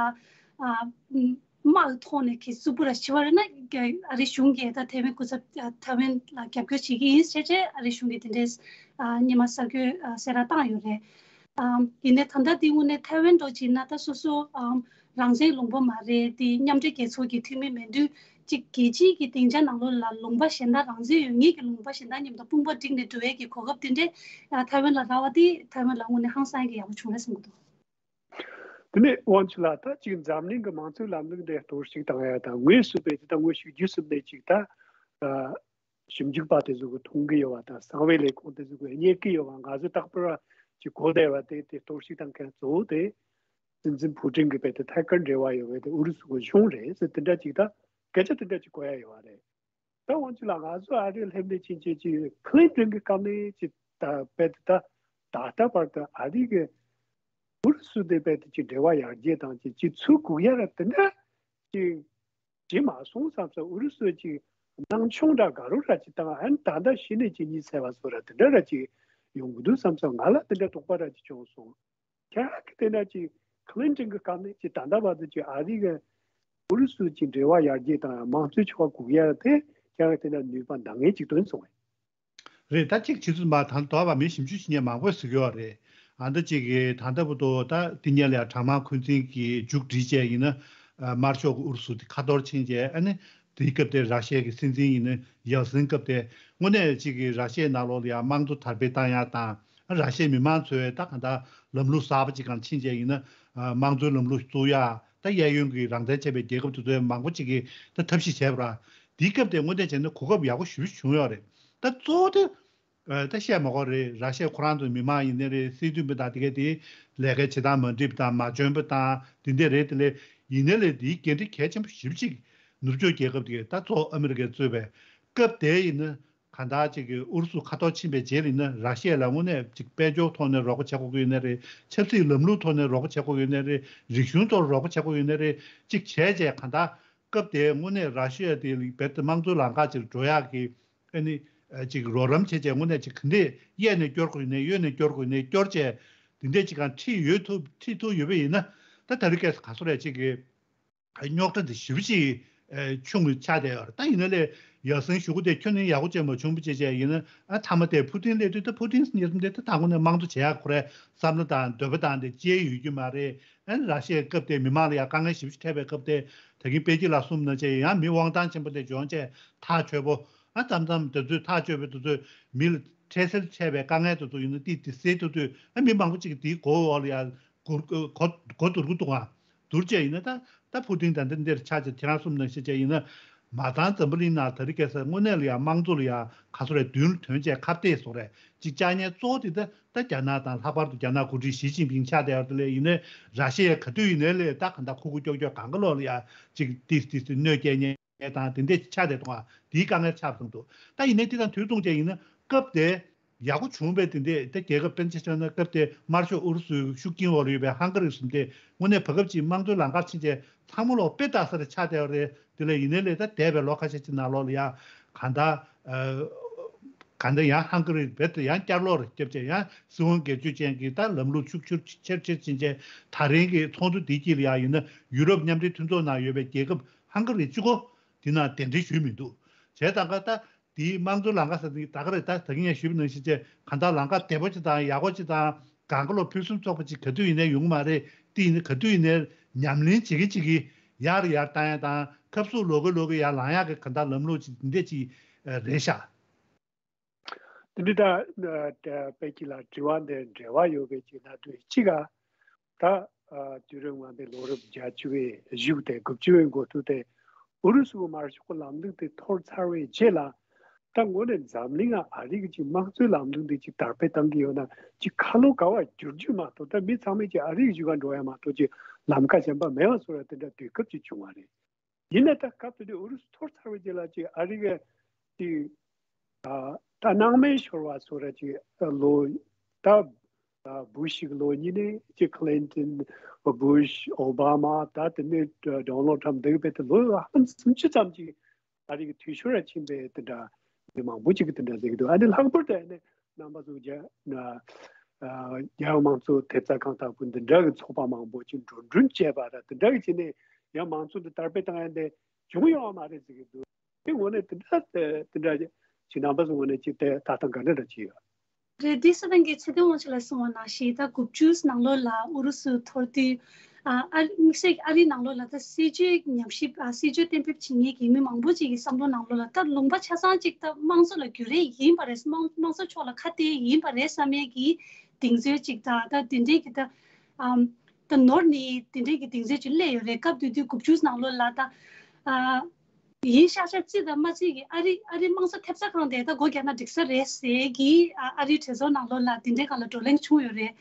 དམག་ཐོག་ནས་གི་རྩུབ་པོ་ར་ཞི་བ་རེད་ན་རྒྱ་ཨ་རིའི་གཞུང་གིས་ད་ཐའེ་ཝན་སྐུ་ཚབ་ཨ་ཐའེ་ཝན་ལ་རྒྱབ་སྐྱོར་བྱེད་ཀྱི་ཡིན་ཟེར་བྱས་ཨ་རིའི་གཞུང་གིས་དེ་འདྲའི་ཨ་སྔོན་མ་གསར་འགོད་ཨ་གསལ་བསྒྲགས་བཏང་ཡོད་རེད། ཨམ་ཡིན་ནའི་ད་ལྟ་དེ་དངོས་གནས་ཐའེ་ཝན་འདྲ་བྱས་ན་ད་སོ་སོ་ཨམ་རང་བཙན་ལུང་པ་མ་རེད། དེ་མཉམ་འབྲེལ་རྒྱལ་ཚོགས་ཀྱི་འཐུས་མི་མེད་དུས་གཅིག་རྒྱལ་སྤྱིའི་གི་སྡིངས་ཆ་ནང་ལོགས་ལ་ལུང་པ་གཞན་དག་རང་བཙན་ཡོད་ངེས་ཀྱི་ལུང་པ་གཞན་དག་མཉམ་དུ་དཔུང་པ་བསྒྲིགས་ནས་འགྲོ་ཡས་ཀྱི་གོ་སྐབས་དེ་འདྲས་ཨ་ཐའེ་ཝན་ལ་རག་པ་དེ་ཐའེ་ཝན་ལ་དངོས་གནས་ཧང་སང་ཡས་ཀྱི་ཡག་པོ་བྱུང་རེད་བསམ་གྱི་འདུག་དེ་ནས་དབང་ཕྱུག་ལགས་ད་གཅིག་འཛམ་གླིང་གི་མང་གཙོའི་ལམ་ལུགས་འདི་གཏོར་བཤིག་བཏང་ཡ་དང་དངོས་སུ་བས་དེ་ད་དངོས་ཤུགས་བརྒྱུད་གསུམ་ནས་གཅིག་ད་ཨ་ཞིབ་འཇུག་པ་དེ་ཚོ་གི་མཐོང་གི་ཡོད་པ་དང་གསང་བའི་ལས་ཁུངས་དེ་ཚོ་གི་རྙེད་ཀྱི་ཡོད་པ་ང་ཚོ་རྟག་པར་ཅིག་གོ་བསྡད་པ་དེ་དེ་གཏོར་བཤིག་བཏང་མཁན་གཙོ་བོ་དེ་སྲིད་འཛིན་ཕུ་ཀྲིན་གྱི་བས་དེ་ཐད་ཀར་འབྲེལ་བ་ཡོད་པའི་དེ་ཨུ་རུ་སུ་གི་གཞུང་རེད་ཟེར་དེ་འདྲ་ཅིག་ད་སྐད་ཆ་དེ་འདྲ་ཅིག་གོ་ཡ་ཡོད་པ་རེད། ད་དབང་ཕྱུག་ལགས་ང་ཚོ་ཨ་རིར་སླེབས་ནས་ཕྱིན་ཆད་ཅིག་ཁི་ལིན་ཏོན་གྱི་སྐབས་ནས་ཅིག་ད་བས་དེ་ད་ད་ལྟ་བར་དུ་ཨ་རི་གི་ཨུ་རུ་སུ་དེ་བས་དེ་ཅིག་འབྲེལ་བ་ཡར་རྒྱས་དང་ཅིག་ཅིག་ཚུར་སྒུག་ཡ་ར་དེ་འདྲ་ཅིག་བྱེད་མ་སོང་བསམ་སོང་། ཨུ་རུ་སུ་ཅིག་སྣང་ཆུང་འདྲ་དགའ་རོགས་འདྲ་ཅིག་བཏང་ཨ་ནི་ད་ལྟ་གཞི་ནས་ཅིག་གཉིད་སད་པ་སོགས་ར་དེ་འདྲ་ར་ཅིག་ཡོང་གི་འདུག་བསམ་སོང་། ང་ལ་དེ་འདྲ་དོགས་པ་ར་ཅིག་བྱུང་སོང་། ཁྱེད་རང་གིས་བལྟས་ན་ཅིག་ཁི་ལིན་ཏོན་གྱི་སྐབས་ནས་ཅིག་ད་ལྟ་བར་དུ་ཅིག་ཨ་རི་གི་ཨུ་རུ་སུ་ཅིག་འབྲེལ་བ་ཡར་རྒྱས་དང་དམངས་གཙོའི་ཕྱོགས་སྒུག་ཡ་དེ་ཁྱེད་རང་གིས་བལྟས་ན་ནུས་པ་འདང་ངེས་ཅིག་ཐོན་སོང་ངས། རེད། ད་གཅིག་བྱེད་ཚུལ་མ་དང་དོགས་པ་མི་ཞིབ་འཇུག་བྱེད་མཁན་མང་པོས་ཟེར་གྱི་ཡོད་རེད། ཨ་འདི་གཅིག་གིས་ད་ལྟ་བར་དུ་ད་འདི་ཉིད་ལ་ཡང་གྲངས་མང་འཁོན་འཛིན་གྱི་མཇུག་སྒྲིལ་བྱས་ཡིན་ན་དམར་ཤོག་གི་ཨུ་རུ་སུ་དེ་ཁ་གཏོར་ཕྱིན་བྱས་ཨ་ནི་དེའི་སྐབས་དེ་ར་ཤི་ཡ་གི་སྲིད་འཛིན་ཡིན་ན་ཡལ་སིན་སྐབས་དེ་དངོས་གནས་གཅིག་གིས་ར་ཤི་ཡའི་ནང་ལོགས་ལ་ཡང་དམངས་གཙོ་དར་སྤེལ་བཏང་ཡ་དང་། ར་ཤི་ཡའི་མི་མང་ཚོས་ད་གང་ལྟར་ལམ་ལུགས་གསར་པ་ཅིག་སྒང་ཕྱིན་བྱས་ཡིན་ན་དམངས་གཙོའི་ལམ་ལུགས་བཙུགས་ཡ་ད་གཡས་གཡོན་གྱི་རང་བཙན་བྱས་པའི་རྒྱལ་ཁབ་དེ་ཚོའི་མང་པོ་ཅིག་གིས་ད་ཐབས་ཤེས་བྱས་པ་ར། དེའི་སྐབས་དེ་དངོས་གནས་བྱས་ན་གོ་སྐབས་ཡག་པོ་ཞེ་པོ་བྱུང་ཡོད་རེད། ད་གཙོ་བོ་དེ་ད་བཤད་མ་དགོས་རེད། ར་ཤི་ཡ་ཁོ་རང་ཚོའི་མི་མང་ཡིན་ནའི་རེད། སྲིད་དོན་པ་དང་དེ་གའི་དེ་ལས་ཀའི་བྱེད་སྟངས་མ་འགྲིག་པ་དང་མ་འཇོན་པ་དང་དེ་འདྲས་རེད། དེ་ལས་ཡིན་ནའི་ལས་དེའི་འགན་འཁྲི་གལ་ཆེན་པོ་ཞེ་པོ་ཅིག་ནུབ་ཕྱོགས་རྒྱལ་ཁབ་དེ་གས་ད་གཙོ་བོ་ཨ་མི་རི་ཀས་གཙོས་པའི་སྐབས་དེ་ཡིན་ན། གང་ལྟར་ཅིག་གི་ཨུ་རུ་སུ་ཁ་ཐོར་ཕྱིན་པའི་རྗེས་ལ་ཡིན་ན་ར་ཤི་ཡ་ལ་དངོས་གནས་ཅིག་དཔལ་འབྱོར་ཐོག་ནས་རོགས་པ་བྱེད་དགོས་ཀྱི་ཡོད་ནའི་རེད། ཆབ་སྲིད་ལམ་ལུགས་ཐོག་ནས་རོགས་པ་བྱེད་དགོས་ཀྱི་ཡོད་ནའི་རེད། རིག་གཞུང་ཐོག་རོགས་པ་བྱེད་དགོས་ཀྱི་ཡོད་ནའི་རེད། ཅིག་བྱས་བྱས་གང་ལྟར་སྐབས་དེའི་དངོས་གནས་ར་ཤི་ཡ་དེ་རྦད་དེ་དམངས་གཙོའི་ལམ་ཁ་ཅིག་འགྲོ་ཡག་གི་ཨ་ནི་ཅིག་རོགས་རམ་བྱས་བྱས་དངོས་གནས་ཅིག་ག་འདྲས་གཡས་ནས་སྐྱོར་དགོས་ཡོད་ནའི་གཡོན་ནས་སྐྱོར་དགོས་ཡོད་ནའི་སྐྱོར་བྱས་དེ་འདྲས་ཅིག་གང་ཁྲིད་ཡོད་ཐུབ་ཁྲིད་ཐུབ་ཡོད་པ་ཡིན་ན་ད་ད་རེས་ཀྱི་ག་སོ་རེད་ཅིག་གི་རྙོག་དྲ་འདི་ཞེ་པོ་ཅིག་ ཆུང་ངུ་ཆགས་བསྡད་ཡོད་རེད། ད་ཡིན་ན་ལས་ཡར་སེང་ཞུ་སྒོ་དེ་ཁྱོན་ནས་ཡག་པོ་བྱས་མ་བྱུང་བ་བྱས་བྱས་ཡིན་ན། ཨ་མཐའ་མ་དེ་ཕུ་ཏིན་སླེབས་དུས། ད་ཕུ་ཏིན་ཟེར་མཁན་དེ་ད་དང་པོ་ནས་དམངས་གཙོ་བྱེད་ཡག་ཁོ་རའི་བསམ་བློ་དང་འདོད་པ་དང་དེ་ཅི་ཡང་ཡོད་རྒྱུ་མ་རེད། ཨ་ནི་ར་ཤི་ཡའི་སྐབས་དེ་མི་མང་ལ་ཡང་དཀའ་ངལ་ཞེ་པོ་ཅིག་འཕྲད་པའི་སྐབས་དེ། ད་གིན་པེ་ཅིན་ལགས་གསུངས་ནང་བཞིན་ཡང་མི་དབང་ཐང་ཆེན་པོ་དེ་ལྗོངས་བྱས་ཐག་ཆོད་པོ། ཨ་མཚམས་མཚམས་དེ་ཚོས་ཐག་ཆོད་པའི་དེ་ཚོས་མི་ལ་འཕྲལ་སེལ་འཕྲད་པའི་དཀའ་ངལ་དེ་ཚོ་ཡིན་ན་དེ་དེ་སེལ་ཐུབ་དུས། ཨ་མི་མང་པོ་ཅིག་དེའི་མགོ་འོག་ལ་ཡང་སྒུར་གོ་གོ་བསྡུར་གི་འདུག་ག། བསྡུར་བྱས་ཡིན་ན་ད་ད་ཕུ་ཏིན་ད་འདི་འདིར་ཆགས་བྱས་ཁྱེད་རང་གསུངས་ནང་བཞིན་བྱས་ཡིན་ན། མ་ཚང་འཛམ་བུ་གླིང་ནང་དེ་རིང་ཁ་སང་དངོས་གནས་ལ་ཡང་དམངས་གཙོ་ལ་ཡང་ག་ཚོད་རེད། མདུན་ལ་ཐོན་བྱས་ཁ་གཏད་སོང་རེད། ཅིག་བཅའ་ཉེན་གཙོ་བོ་དེ་ད་ད་རྒྱ་ནག་དང་། ལྷག་པར་དུ་རྒྱ་ནག་འགོ་ཁྲིད་ཞི་ཅིན་ཕིང་ཆགས་བསྡད་ཡོད་རེད། དེ་ལས་ཡིན་ནའི་ར་ཤི་ཡ་ག་དུས་ཡིན་ནའི་ལས་ད་གང་ལྟར་ཁུག་ཁུག་ཀྱོག་ཀྱོག་གང་ག་ལོག་ལ་ཡང་ཅིག་ཏིས་ཏིས་ཏིས་གནོད་སྐྱེལ་མཁན་དང་དེ་འདྲས་ཆགས་བསྡད་འདུག་ག། དེའི་དཀའ་ངལ་ཆགས་སོང་འདུག། ད་ཡིན་ནའི་དེ་དང་དུས་མཚུངས་བྱས་ཡིན་ན་སྐབས་དེ་ཡག་པོ་བྱུང་བས། དེ་འདྲས་ད་རྒྱལ་ཁབ་དཔེར་ན་ཆ་བཞག་ན་སྐབས་དེ་དམར་ཤོག་ཨུ་རུ་སུའི་ཤུགས་རྐྱེན་འོག་ལ་ཡོད་པའི་ཧང་ག་རི་གསུམ་དེ་དངོས་གནས་བར་སྐབས་ཅིག་དམངས་གཙོའི་ལམ་ཁར་ཕྱིན་བྱས་ཚང་མ་ལོག་དཔེ་ལྟ་ས་རེ་ཆགས་བསྡད་པ་རེད། དེ་ལས་ཡིན་ནའི་ལས་ད་འདས་པའི་ལོ་ཁ་ཤས་ཅིག་ནང་ལོགས་ལ་ཡང་གང་ལྟར་ཨ་གང་ལྟར་ཡང་ཧང་ག་རི་རྦད་དེ་ཡང་བསྐྱར་ལོག་རེ་བརྒྱབ་བྱས། ཡང་སྲིད་དབང་སྒེར་གཅོད་ཅན་གྱི་ད་ལམ་ལུགས་ཤུགས་ཆེར་ཆེར་ཆེར་ཕྱིན་བྱས། ད་རིང་གི་ཚོགས་འདུ་འདིའི་དཀྱིལ་ལ་ཡང་ཡིན་ན་ཡུ་རོབ་མཉམ་འབྲེལ་མཐུན་ཚོགས་ནང་ཡོད་པའི་རྒྱལ་ཁབ་ཧང་ག་རི་གཅིག་པོ་དེ་ནང་གདན་འདྲེན་ཞུས་མི་འདུག། བྱས་ཙང་ཀ་ད་དེའི་དམངས་གཙོའི་ལམ་ཁ་ཟེར་དེ་ད་ག་རེད། ད་ད་གིན་ངས་ཞུས་པ་ནང་བཞིན་བྱས་གང་ལྟར་ལམ་ཁ་བདེ་པོ་ཅིག་དང་ཡག་པོ་ཅིག་དང་། གང་ག་ལོག་ཕུན་སུམ་ཚོགས་པ་ཅིག་ག་དུས་ཡིན་ནའི་ཡོང་གི་མ་རེད། དེ་ཡིན་ན་ག་དུས་ཡིན་ནའི་ཉམས་ལེན་བྱེད་ཀྱི་བྱེད་ཀྱི་ཡར་ཡར་བཏང་ཡ་དང་། ཁབ་སུབ་ལོག་གི་ལོག་གི་ཡར་ལངས་ཡག་གི་གང་ལྟར་ལམ་ལུགས་ཅིག་འདི་འདྲས་ཅིག་རེད་ཤག། དེ་འདྲ་ད་པད་སྐྱིད་ལགས་དྲི་བ་འདི་འབྲེལ་བ་ཡོད་པའི་ཅིག་ན་དུས་གཅིག་ག། ད་ཨ་དུས་རབས་སྔོན་མའི་ལོ་རབས་བརྒྱད་ཅུ་བའི་གཞུག་དེ་དགུ་བཅུ་བའི་འགོ་ཐུག་དེ་ཨུ་རུ་སུ་གི་དམར་ཤོག་གི་ལམ་ལུགས་དེ་འཐོར་ཚར་བའི་རྗེས་ལ། ད་དངོས་གནས་འཛམ་གླིང་ང་ཨ་རི་གི་ཅིག་དམངས་གཙོའི་ལམ་ལུགས་འདི་ཅིག་དར་སྤེལ་བཏང་གི་ཡོད་ན་ཅིག་ཁ་ལོ་ག་བ་བསྒྱུར་རྒྱུ་མ་གཏོགས། ད་མི་ཚང་མས་ཅིག་ཨ་རི་གི་གཞུག་ག་འགྲོ་ཡ་མ་གཏོགས་ཅིག་ལམ་ཁ་གཞན་པ་མེད་པ་བཟོ་ཡ་དེ་འདྲ་དུས་སྐབས་ཅིག་བྱུང་བ་རེད། ཡིན་ན་ད་སྐབས་དེ་དུས་ཨུ་རུ་སུ་འཐོར་ཚར་བའི་རྗེས་ལ་ཅིག་ཨ་རི་གི་ཅིག་ཨ་ད་སྣང་མེད་ཤོར་བ་བཟོ་འདྲ་ཅིག་ལོ། ད་ཨ་བུ་ཤི་གི་ལོ་གཉིས་ནས་ཅིག་ཁི་ལིན་ཏོན། བུ་ཤི། ཨོ་བྷ་མ། ད་དེ་ནས་ཌོ་ནལ་ཊམ་འདི་བས་དེ་ལོ་ཧ་ལམ་སུམ་ཅུ་ཙམ་ཅིག་ཨ་རི་གི་འཐུས་ཤོར་ལ་ཕྱིན་པའི་དེ་འདྲ་མི་མང་པོ་ཅིག་གིས་དེ་འདྲ་ཟེར་གི་འདུག། ཨ་ནི་ལྷག་པར་དུ་ཨ་ནི་རྣམ་པ་ཚོ་རྒྱ་ན་ཨ་རྒྱལ་ཡོངས་མང་གཙོ་ཐེབས་རྩ་ཁང་ལྟ་བུ་འདི་འདྲ་གི་ཚོགས་པ་མང་པོ་ཅིག་འགྲོ་གྲོན་བྱས་པ་ར་དེ་འདྲ་གི་བྱས་ནས་ཡང་མང་གཙོ་འདི་དར་སྤེལ་བཏང་ཡ་འདི་བྱུང་ཡོད་མ་རེད་ཟེར་གི་འདུག། དེ་དངོས་གནས་དེ་འདྲ་དེ་འདྲ་ཅིག་རྣམ་པ་ཚོ་དངོས་གནས་ཅིག་དེ་ལྟ་སྟངས་ག་འདྲ་འདྲ་ཅིག་ཡོད། རེད། འདི་སི་ཏན་གྱི་ཚེ་བརྟན་དབང་ཕྱུག་ལགས་གསུངས་པ་ནང་བཞིན་ད་དགུ་བཅུ་ནང་ལོགས་ལ་ཨུ་རུ་སུ་འཐོར་དུས། ཨ་ཨ་དམིགས་བསལ་གྱི་ཨ་རིའི་ནང་ལོགས་ལ་ད་སྲིད་ཇུས་ཉམས་ཞིབ། ཨ་སྲིད་ཇུས་གཏན་འབེབས་བྱེད་མཁན་གྱི་མི་མང་པོ་ཅིག་གི་བསམ་བློ་ནང་ལོགས་ལ་ད་ལུང་པ་ཆ་ཚང་ཅིག་ད་དམངས་གཙོ་ལ་རྒྱུན་རེ་ཡིན་པ་རེད། དམངས་དམངས་གཙོ་ཕྱོགས་ལ་ཁ་གཏད་ཡིན་པ་རེད་བསམ་ཡས་ཀྱི་གདེང་ཚོད་ཅིག་དང་། ད་དེ་འདྲའི་གི་ད་ཨམ་ད་ནོར་ནས་དེ་འདྲའི་གི་གདེང་ཚོད་ཅིག་སླེབས་ཡོད་རེད། སྐབས་དེ་དུས་དགུ་བཅུ་ནང་ལོགས་ལ་ད་ཨ། ཡིན་ཤག་ཤག་རྩིས་དང་མ་རྩིས་ཀྱི་ཨ་རི་ཨ་རི་དམངས་གཙོ་ཐེབས་རྩ་ཁང་དེ་ད་སྒོ་རྒྱག་ན་འགྲིག་ས་རེད་ཟེར་གྱི་ཨ་ཨ་རིའི་གྲོས་ཚོགས་ནང་ལོགས་ལ་དེ་འདྲའི་སྒང་ལ་བགྲོ་གླེང་བྱུང་ཡོད་རེད།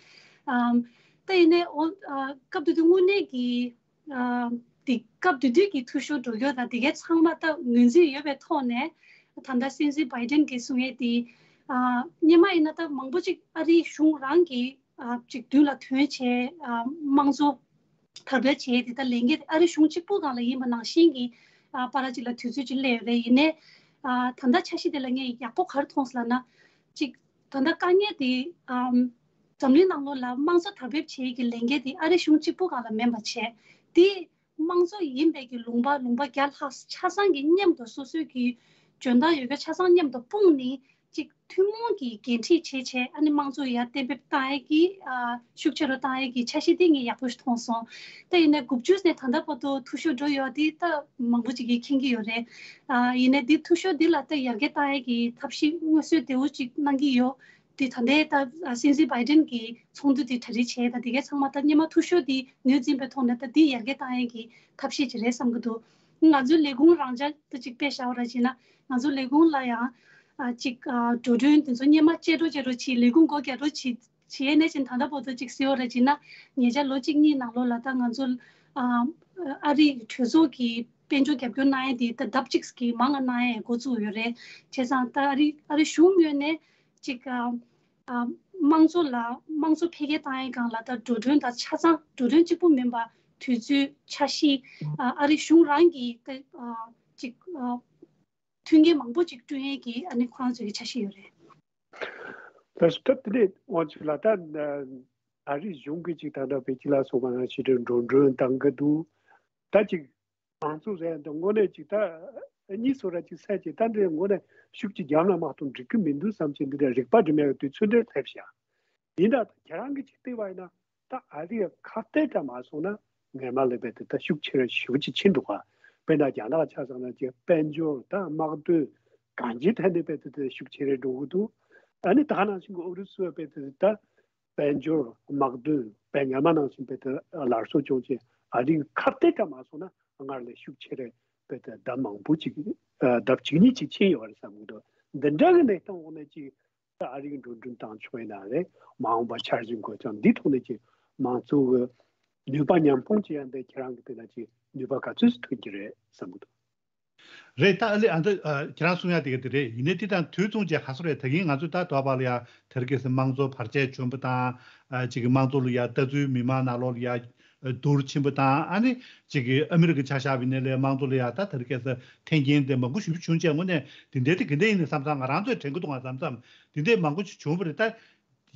ཨམ། ད་ཡིན་ནའི་འོ་ཨ་སྐབས་དེ་དུས་དངོས་གནས་ཀྱི་ཨ་དེ་སྐབས་དེ་དུས་ཀྱི་འཐུས་ཤོར་འགྲོ་རྒྱུ་དང་དེ་གའི་ཚང་མ་ད་ངོས་འཛིན་ཡོད་པའི་ཐོག་ནས། ད་ལྟ་སྲིད་འཛིན་བྷའི་ཌེན་གྱིས་གསུང་ཡས་དེ་ཨ་སྔོན་མ་ཡིན་ན་ད་མང་པོ་ཅིག་ཨ་རིའི་གཞུང་རང་གི་ཨ་ཅིག་མདུན་ལ་ཐོན་བྱས་ཨ་དམངས་གཙོ་དར་སྤེལ་བྱས་ཏེ། ད་ལས་འགན་དེ་ཨ་རི་གཞུང་གཅིག་པུ་སྒང་ལ་ཡིན་པ་ནང་བཞིན་གྱི་ཨ་བར་ཅིག་ལ་དུས་ཚོད་ཅིག་སླེབས་ཡོད་རེད། ཡིན་ནའི་ཨ་ད་ལྟ་འཆར་གཞི་དེ་ལ་ངས་ཡག་པོ་ག་རེ་མཐོང་སོང་ལབ་ན། ཅིག་ད་ལྟ་དཀའ་ངལ་དེ་ཨམ་འཛམ་གླིང་ནང་ལོགས་ལ་དམངས་གཙོ་དར་སྤེལ་བྱེད་ཀྱི་ལས་འགན་དེ་ཨ་རི་གཞུང་གཅིག་པུ་སྒང་ལ་མིན་པ་བྱས་ཏེ། དམངས་གཙོ་ཡིན་པའི་གི་ལུང་པ་ལུང་པ་བརྒྱ་ལྷག་ཆ་ཚང་གི་མཉམ་དུ་སོ་སོའི་གི་འཇོན་ཐང་ཡོད་མཁན་ཆ་ཚང་མཉམ་དུ་སྤུངས་ནས་ཅིག་ཐུན་མོང་གི་འགན་འཁྲི་བྱེད་བྱས། ཨ་ནི་དམངས་གཙོ་ཡར་གཏན་འབེབས་བཏང་ཡས་ཀྱི་ཨ་ཤུགས་ཆེ་རུ་བཏང་ཡས་ཀྱི་འཆར་གཞི་དེ་ངས་ཡག་པོ་ཞིག་མཐོང་སོང་། ད་ཡིན་ནའི་དགུ་བཅུ་ནས་ད་ལྟ་བར་དུ་འཐུས་ཤོར་འགྲོ་ཡོད་དེ་ད་མང་པོ་ཅིག་གིས་མཁྱེན་གྱི་ཡོད་རེད། ཨ་ཡིན་ནའི་འདི་འཐུས་ཤོར་འདི་ལ་ད་ཡར་རྒྱས་བཏང་ཡས་ཀྱི་ཐབས་ཤེས་མངོན་གསལ་དོད་པོ་ཅིག་གནང་གི་ཡོད། དེ་ད་ལྟའི་ད་སྲིད་འཛིན་བྷའི་ཌེན་གྱི་ཚོགས་འདུ་དེ་གྲ་སྒྲིག་བྱས། ད་དེ་གའི་ཚང་མ་ད་སྔོན་མ་འཐུས་ཤོར་དེ་ངོས་འཛིན་པའི་ཐོག་ནས་ད་དེ་ཡར་རྒྱས་བཏང་ཡས་ཀྱི་ཐབས་ཤེས་ཅིག་རེད་བསམ་གྱི་འདུག། ང་ཚོའི་ལས་ཁུངས་རང་འཇགས་ད་ཅིག་དཔེ་བཞག་པ་ར་བྱས་ན། ང་ཚོའི་ལས་ཁུངས་ལ་ཡང་ཨ་ཅིག་ཨ་འགྲོ་གྲོན་དེ་ཚོ་སྔོན་མ་བཅད་འགྲོ་བཅད་འགྲོ་བྱས། ལས་ཁུངས་སྒོ་རྒྱག་འགྲོ་བྱས་བྱས་ནས་ཅིག་ད་ལྟ་བར་དུ་ཅིག་ཟེར་བ་ར་བྱས་ན། ཉེ་ཆར་ལོ་གཅིག་གཉིས་ནང་ལོགས་ལ་ད་ང་ཚོ་ཨ་ཨ་རིའི་གྲོས་ཚོགས་ཀྱི་དཔལ་འབྱོར་རྒྱབ་སྐྱོར་གནང་ཡས་དེ་ད་ལྡབ་གཅིག་གིས་མང་ང་གནང་ཡས་འགོ་བཙུགས་ཡོད་རེད། བྱས་ཙང་ད་ཨ་རི་ཨ་རི་གཞུང་ངོས་ནས་ཅིག་ཨ་ཨ་དམངས་གཙོ་ལ་དམངས་གཙོ་འཕེལ་རྒྱས་བཏང་ཡས་སྒང་ལ་ད་འགྲོ་གྲོན་དང་ཆ་ཚང་འགྲོ་གྲོན་གཅིག་པུ་མིན་པ་དུས་ཚོད་འཆར་གཞི་ཨ་ཨ་རི་གཞུང་རང་གི་ད་ཨ་ཅིག་ཨ་མཐུན་རྐྱེན་མང་པོ་ཅིག་བསྐྲུན་ཡས་ཀྱི་ཨ་ནི་ཁོ་རང་ཚོའི་གི་འཆར་གཞི་ཡོད་རེད། ད་སྐབས་དེ་ནས་དབང་ཕྱུག་ལགས། ད་ཨ་རི་གཞུང་གིས་ཅིག་ད་ལྟ་བོད་ཀྱི་ལ་སོགས་པ་ནང་ཕྱི་དྲོན་འགྲོ་གྲོན་བཏང་གི་འདུག། ད་ཅིག་ མང་གཙོ་ཟེར་ཡ་འདི་དངོས་གནས་ཅིག་ད་གཉིས་སུ་ར་ཅིག་སད་ཅིག་ད་འདི་དངོས་གནས་ཤུགས་ཀྱིས་རྒྱབ་ན་མ་གཏོགས་འགྲིག་གི་མི་འདུག་བསམ་ཅིག་འདི་འདྲ་རིག་པ་སྒྲིམ་ཡ་གི་དུས་ཚོད་འདིར་སླེབས་ཤག་ཡིན་ད་ཁྱེད་རང་གིས་ཅིག་བལྟས་པ་ཡིན་ན་ད་ཨ་རི་ཡ་ཁ་གཏད་དྲ་མ་སོང་ན་སྔོན་མ་ལས་རྦད་དེ་ད་ཤུགས་ཆེ་ར་ཞེ་པོ་ཅིག་ཕྱིན་འདུག་ག་དཔེར་ན་རྒྱ་ནག་ཆ་བཞག་ན་ཅིག་དཔལ་འབྱོར་ད་དམག་དོན་གང་ཅིའི་ཐད་ནས་རྦད་དེ་ད་ཤུགས་ཆེ་ར་འགྲོ་གི་འདུག་ཨ་ནི་ད་ག་ནང་བཞིན་གྱི་ཨུ་རུ་སུ་རྦད་དེ་ད་དཔལ་འབྱོར་དམག་དོན་དཔེ་སྔོན་མ་ནང་བཞིན་རྦད་དེ་སླར་གསོ་བྱུང་ཅིག་ཨ་རི་ཁ་གཏད་དྲ་མ་སོང་ན་སྔར་ལས་ཤུགས་ཆེ་ར་རྦད་དེ་ལྡབ་མང་པོ་ཅིག་ལྡབ་གཅིག་གཉིས་ཅིག་ཕྱིན་ཡོད་རེད་བསམ་གི་འདུག་འདི་འདྲ་གི་གནས་སྟངས་འོག་ནས་ཅིག་ད་ཨ་རི་གི་འགྲོ་གྲོན་བཏང་ཆོག་ཡིན་ན་རེད། མ་འོངས་པ་འཆར་གཞི་འགོད་སྟངས་འདི་ཐོག་ནས་ཀྱི་མང་གཙོ་གི་ནུས་པ་ཉམས་སྤུངས་བྱེད་ཡ་འདི་ཁྱེད་རང་གི་དེ་ན་ཀྱི་ནུས་པ་ག་ཚོད་ཐོན་གྱི་རེད་བསམ་གི་འདུག་རེད། ད་ཨ་ལེ་ཨ་འདི་ཨ་ཁྱེད་རང་གསུང་ཡ་དེ་ག་དེ་རེད། ཡིན་ནའི་དེ་དང་དུས་མཚུངས་བྱས་ག་སོ་རེད། ད་གིན་ང་ཚོས་ད་དོགས་པ་ལ་ཡ་དེར་གལ་སྲིད་དམངས་གཙོ་བར་ཆད་བྱུང་བ་དང་ཨ་ཅིག་གི་དམངས་གཙོ་ལ་ཡ་ལྟ་ཚུལ་མི་མང་ནང་ལོགས་ལ་ཡ་བསྡུར་ཕྱིན་པ་དང་ཨ་ནི་ཅིག་གི་ཨ་མི་རི་ཀ་ཆ་བཞག་པ་ཡིན་ནའི་ལས་དམངས་གཙོ་ལ་ཡ་ད་དེར་གལ་སྲིད་འཐེན་འཁྱེར་དེ་མང་པོ་ཞེ་པོ་བྱུང་བྱས་དངོས་གནས་དེ་འདྲའི་དེ་ག་འདྲ་ཡིན་ནའི་བསམ་བསམ་ང་རང་ཚོས་དྲན་གི་འདུག་ང་བསམ་བསམ་དེ་འདྲའི་མང་པོ་ཞིག་བྱུང་བ་རེད། ད་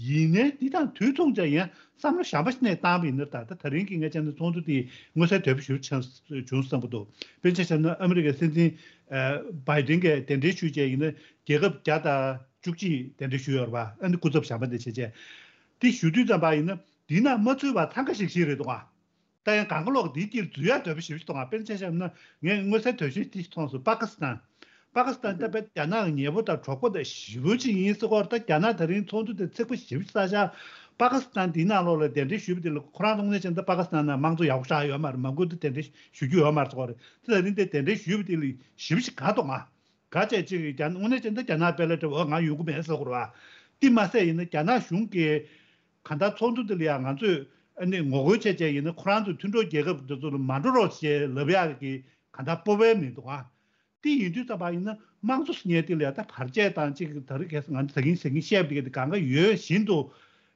ཡིན་ནའི་འདི་དང་དུས་མཚུངས་བྱས་ཡང་བསམ་བློ་གཞན་པ་ཞིག་ནས་བཏང་བ་ཡིན་ན་ད་ད་ད་རིང་གི་ངས་བྱས་ན་ཚོགས་འདུ་དེ་མངོན་གསལ་དོད་པོ་ཞེ་པོ་ཆགས་བྱུང་བསམ་གི་འདུག་དཔེར་ཆ་བཞག་ན་ཨ་མི་རི་ཀའི་སྲིད་འཛིན་ཨ་བྷའི་ཌེན་གྱིས་གདན་འདྲེན་ཞུས་བྱས་ཡིན་ན་རྒྱལ་ཁབ་བརྒྱ་དང་བཅུ་གཅིག་གདན་འདྲེན་ཞུས་ཡོད་རེད་པ། ཨ་ནི་སྐུ་ཚབ་གཞན་པ་འདི་བྱས་བྱས་དེ་ཞུ་དུས་ཙམ་པ་ཡིན་ན་འདི་ན་མ་ཚུད་པ་ཐང་ག་ཤིག་ཤིག་རེད་འདུག་ཨ། ད་ཡང་གང་ག་ལོག་འདིའི་དཀྱིལ་འཛུལ་ཡ་འདོད་པ་ཞེ་པོ་ཞིག་འདུག་ཨ། དཔེར་ན་ཆ་བཞག་ན་ངས་མངོན་གསལ་དོད་ཤོས་དེ་ཞིག་མཐོང་སོང་། པ་ཀི་སི་ཐན། པ་ཀི་སི་ཐན་ད་དཔེ་རྒྱ་ནག་གི་ཉེ་པོ་དང་གྲོགས་པོ་དང་ཞེ་པོ་ཅིག་ཡིན་ཟེར་གོ་རེད། ད་རྒྱ་ནག་ད་རིང་ཚོགས་འདུ་དེ་ཚེག་པོ་ཞེ་པོ་ཅིག་བསགས་ཤག་པ་ཀི་སི་ཐན་འདིའི་ནང་ལོགས་ལ་གདན་འདྲེན་ཞུས་པ་དེ་ལ་ཁོ་རང་ཚོ་དངོས་གནས་བྱས་ན་ད་པ་ཀི་སི་ཐན་ནང་དམངས་གཙོ་ཡག་པོ་ཞེ་དྲག་ཡོད་མ་རེད། མང་པོ་འདི་གདན་འདྲེན་ཞུ་རྒྱུ་ཡོད་མ་རེད་ཟེར་གོ་རེད། དེ་ད་རིང་དེ་གདན་འདྲེན་ཞུས་པ་དེ་ལ་ཞེ་པོ་ཅིག་དགའ་འདུག་ང་། ག་བྱས་ཅིག་རྒྱ་དངོས་གནས་ཅན་ད་རྒྱ་ནག་དཔེ་ལ་འདྲ་བོ་ང་ཡོང་གི་མེད་ཟེར་དགོས་རེད་བ། དེ་མ་ཟད་ཡིན་ན་རྒྱ་ནག་གཞུང་གིས་གང་ལྟར་ཚོགས་འདུ་འདི་ལ་ཡང་ང་ཚོས་ཨ་ནི་ངོ་རྒོལ་བྱས་བྱས་ཡིན་ན་ཁོ་རང་ཚོའི་མཐུན་གྲོགས་རྒྱལ་ཁབ་འདི་ཚོ་ལ་མ་འགྲོ་རོགས་ཞེས་ལབ་ཡག་གི་གང་ལྟར་སྤོབས་པ་མི་འདུག་ཨ། དེ་ཡིན་དུས་ཙམ་པ་ཡིན་ན་དམངས་གཙོ་ཟེར་མཁན་དེ་ལ་ཡང་ད་བར་ཆད་དང་གཅིག་ད་རེས་ཁ་སང་ང་ཚོ་ད་གིན་ཟེར་གིན་བཤད་པ་དེ་ག་དེ་གང་ག་ཡོད་བཞིན་དུ་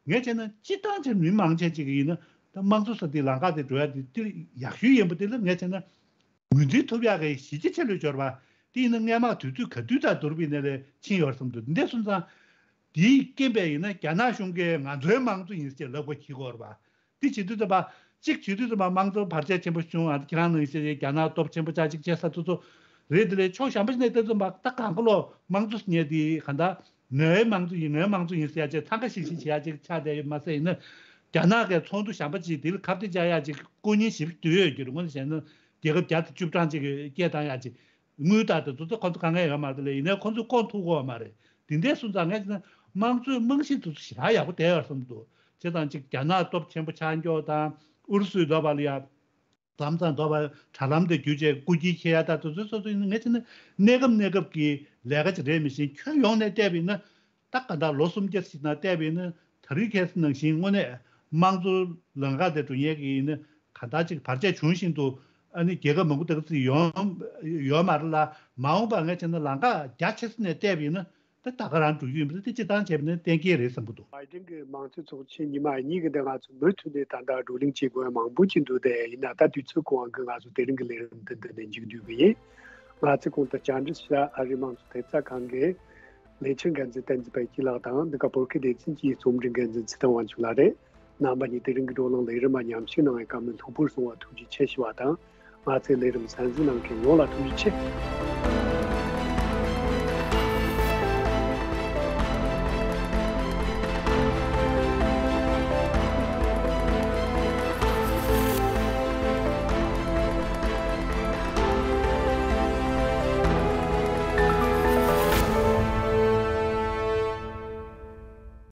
ངས་བྱས་ན་སྤྱིར་བཏང་ཅིག་མི་མང་ཆེ་ཅིག་ཡིན་ན་ད་དམངས་གཙོ་ཟེར་དེ་ལམ་ཁ་དེ་འགྲོ་ཡ་དེ་དེ་ཡག་ཤོས་ཡིན་པ་དེ་ལ་ངས་བྱས་ན། ངོས་འཛིན་ཐུབ་ཡག་གི་གཞི་རྒྱ་ཆེ་ལོས་འབྱོར་བ། དེ་ཡིན་ན་སྔས་མ་དུས་ཚོད་ག་དུས་དང་བསྡུར་བའི་ནས་ལས་ཕྱིན་ཡོད་བསམ་འདུག་འདི་འདྲ་སོང་ཙང་། དེའི་རྐྱེན་པས་ཡིན་ན་རྒྱ་ནག་གཞུང་གིས་ང་ཚོའི་དམངས་གཙོ་ཡིན་ཟེར་ལབ་དགོས་ཀྱི་ཡོད་རེད་པ། དེ་བྱེད་དུས་ཙམ་པ། གཅིག་བྱེད་དུས་ཙམ་པ་དམངས་གཙོ་བར་ཆད་ཆེན་པོ་བྱུང་ཨ། ཁྱེད་རང་ནང་བཞིན་རྒྱ་ནག་སྟོབས་ཆེན་པོ་ཅག་ཅིག་བྱས་ས་ཚོ་ཚོ་རེད། དེ་ལས་ཕྱོགས་གཞན་པ་ཞིག་ནས་བལྟས་ཙམ་པ་ད་གང་ག་ལོ་དམངས་གཙོ་ཟེར་མཁན་དེ་གང་ལྟར་ངའི་དམངས་གཙོ་ཡིན། ངའི་དམངས་གཙོ་ཡིན་ཟེར་ཡ་ཅིག་ཐང་ག་ཤིག་ཤིག་བྱེད་ཡ་ཅིག་ཆགས་བསྡད་ཡོད་མ་ཟད་ཡིན་ན། རྒྱ་ནག་གི་ཚོགས་འདུ་གཞན་པ་ཅིག་དེ་ལ་ཁ་གཏད་བཅག་ཡ་ཅིག་སྐུ་ཉིད་ཞིབ་འདུས་ཡོད་རྒྱུ་རེད། དངོས་གནས་བཤད་ན་རྒྱལ་ཁབ་བརྒྱ་དང་བཅུ་གྲངས་ཅིག་གི་སྐད་བཏང་ཡ་ཅིག་དངུལ་རྟགས་དེ་ཚོ་ཚོ་ཁོ་ཚོ་གང་ག་ཡོད་མ་རེད་ལས། ཡིན་ནའི་ཁོ་ཚོས་བསྐོང་ཐུབ་ཀྱི་ཡོད་མ་རེད། དེ་འདྲའི་སོང་ཙང་ངས་བྱས་ན་དམངས་གཙོའི་རྨང་གཞི་དེ་ཚོ་ཞེ་དྲག་ཡག་པོ་བསྡད་ཡོད་བསམ་འདུག་བྱས་ཙང་ཅིག་རྒྱ་ནག་སྟོབས་ཆེན་པོ་ཆགས་མགྱོགས་དང་ཨུ་རུ་སུའི་འདོད་པ་ལ་ཡ། མཚམས་མཚམས་འདོད་པ་དྲ་ལམ་དེ་བརྒྱུད་བྱས་སྐུལ་འགྱེད་བྱེད་ཡ་ད་དེ་ཚོའི་སོ་སོ་ཡིན་ན་ངས་བྱས་ན་གནས་སྐབས་གནས་སྐབས་ཀྱི་ལས་ཀ་ཅིག་རེད། མི་ཤེས་ཁྱོན་ཡོངས་ནས་བལྟས་པ་ཡིན་ན། ད་ག་ད་ལོ་སུམ་བརྒྱ་ཞིག་ནང་བལྟས་པ་ཡིན་ན་དེ་རིང་ཁ་སང་ནང་བཞིན་དངོས་གནས་དམངས་གཙོ་ལམ་ཁ་དེ་འགྲོ་མཁན་གྱི་ཡིན་ན་ག་ད་ཅིག་བར་ཆད་བྱུང་བཞིན་དུ་ཨ་ནི་རྒྱལ་ཁབ་མང་པོ་དེ་ག་ཚོད་ཡོང་ཡོད་མ་རེད་ལ། མ་འོངས་པ་ངས་བྱས་ན་ལམ་ཁ་རྒྱ་ཆེ་ས་ནས་བལྟས་པ་ཡིན་ན་ད་ད་ག་རང་འགྲོ་རྒྱུ་ཡིན་པ་དེ་སྤྱིར་བཏང་བྱས་པ་ན་གཏན་འཁེལ་རེད་བསམ་གྱི་འདུག་བྷའི་ཌེན་གྱི་མང་གཙོའི་ཚོགས་ཆེན་ཉི་མ་གཉིས་ཀྱི་འདི་ང་ཚོ་མུ་མཐུད་ནས་ད་ལྟ་བགྲོ་གླེང་བྱེད་དགོས་མང་པོ་ཅིག་འདུག་དེ་ཡིན་ན་ད་དུས་ཚོད་གང་གི་ང་ཚོ་དེ་རིང་གི་ལས་རིམ་འདི་འདི་ནས་མཇུག་བསྡུ་གི་ཡིན། ང་ཚོས་གོང་དུ་བཅར་འདྲི་ཞུ་ཡ་ཨ་རིའི་དམངས་གཙོ་ཐེབས་རྩ་ཁང་གི་ལས་འཆར་འགན་འཛིན་བསྟན་འཛིན་དཔལ་སྐྱིད་ལགས་དང་འདི་ག་བོད་སྐད་སྡེ་ཚན་གྱི་རྩོམ་སྒྲིག་འགན་འཛིན་ཚེ་བརྟན་དབང་ཕྱུག་ལགས་རེད། རྣམ་པ་གཉིས་དེ་རིང་གི་བགྲོ་གླེང་ལས་རིམ་མ་མཉམ་ཞུགས་གནང་བའི་བཀའ་མོལ་ལྷུག་པོར་གསུང་བར་ཐུགས་རྗེ་ཆེ་ཞུ་བ་དང་། ང་ཚོའི་ལས་རིམ་གསན་གཟིགས་གནང་མཁན་ཡོངས་ལ་ཐུགས་རྗེ་ཆེ།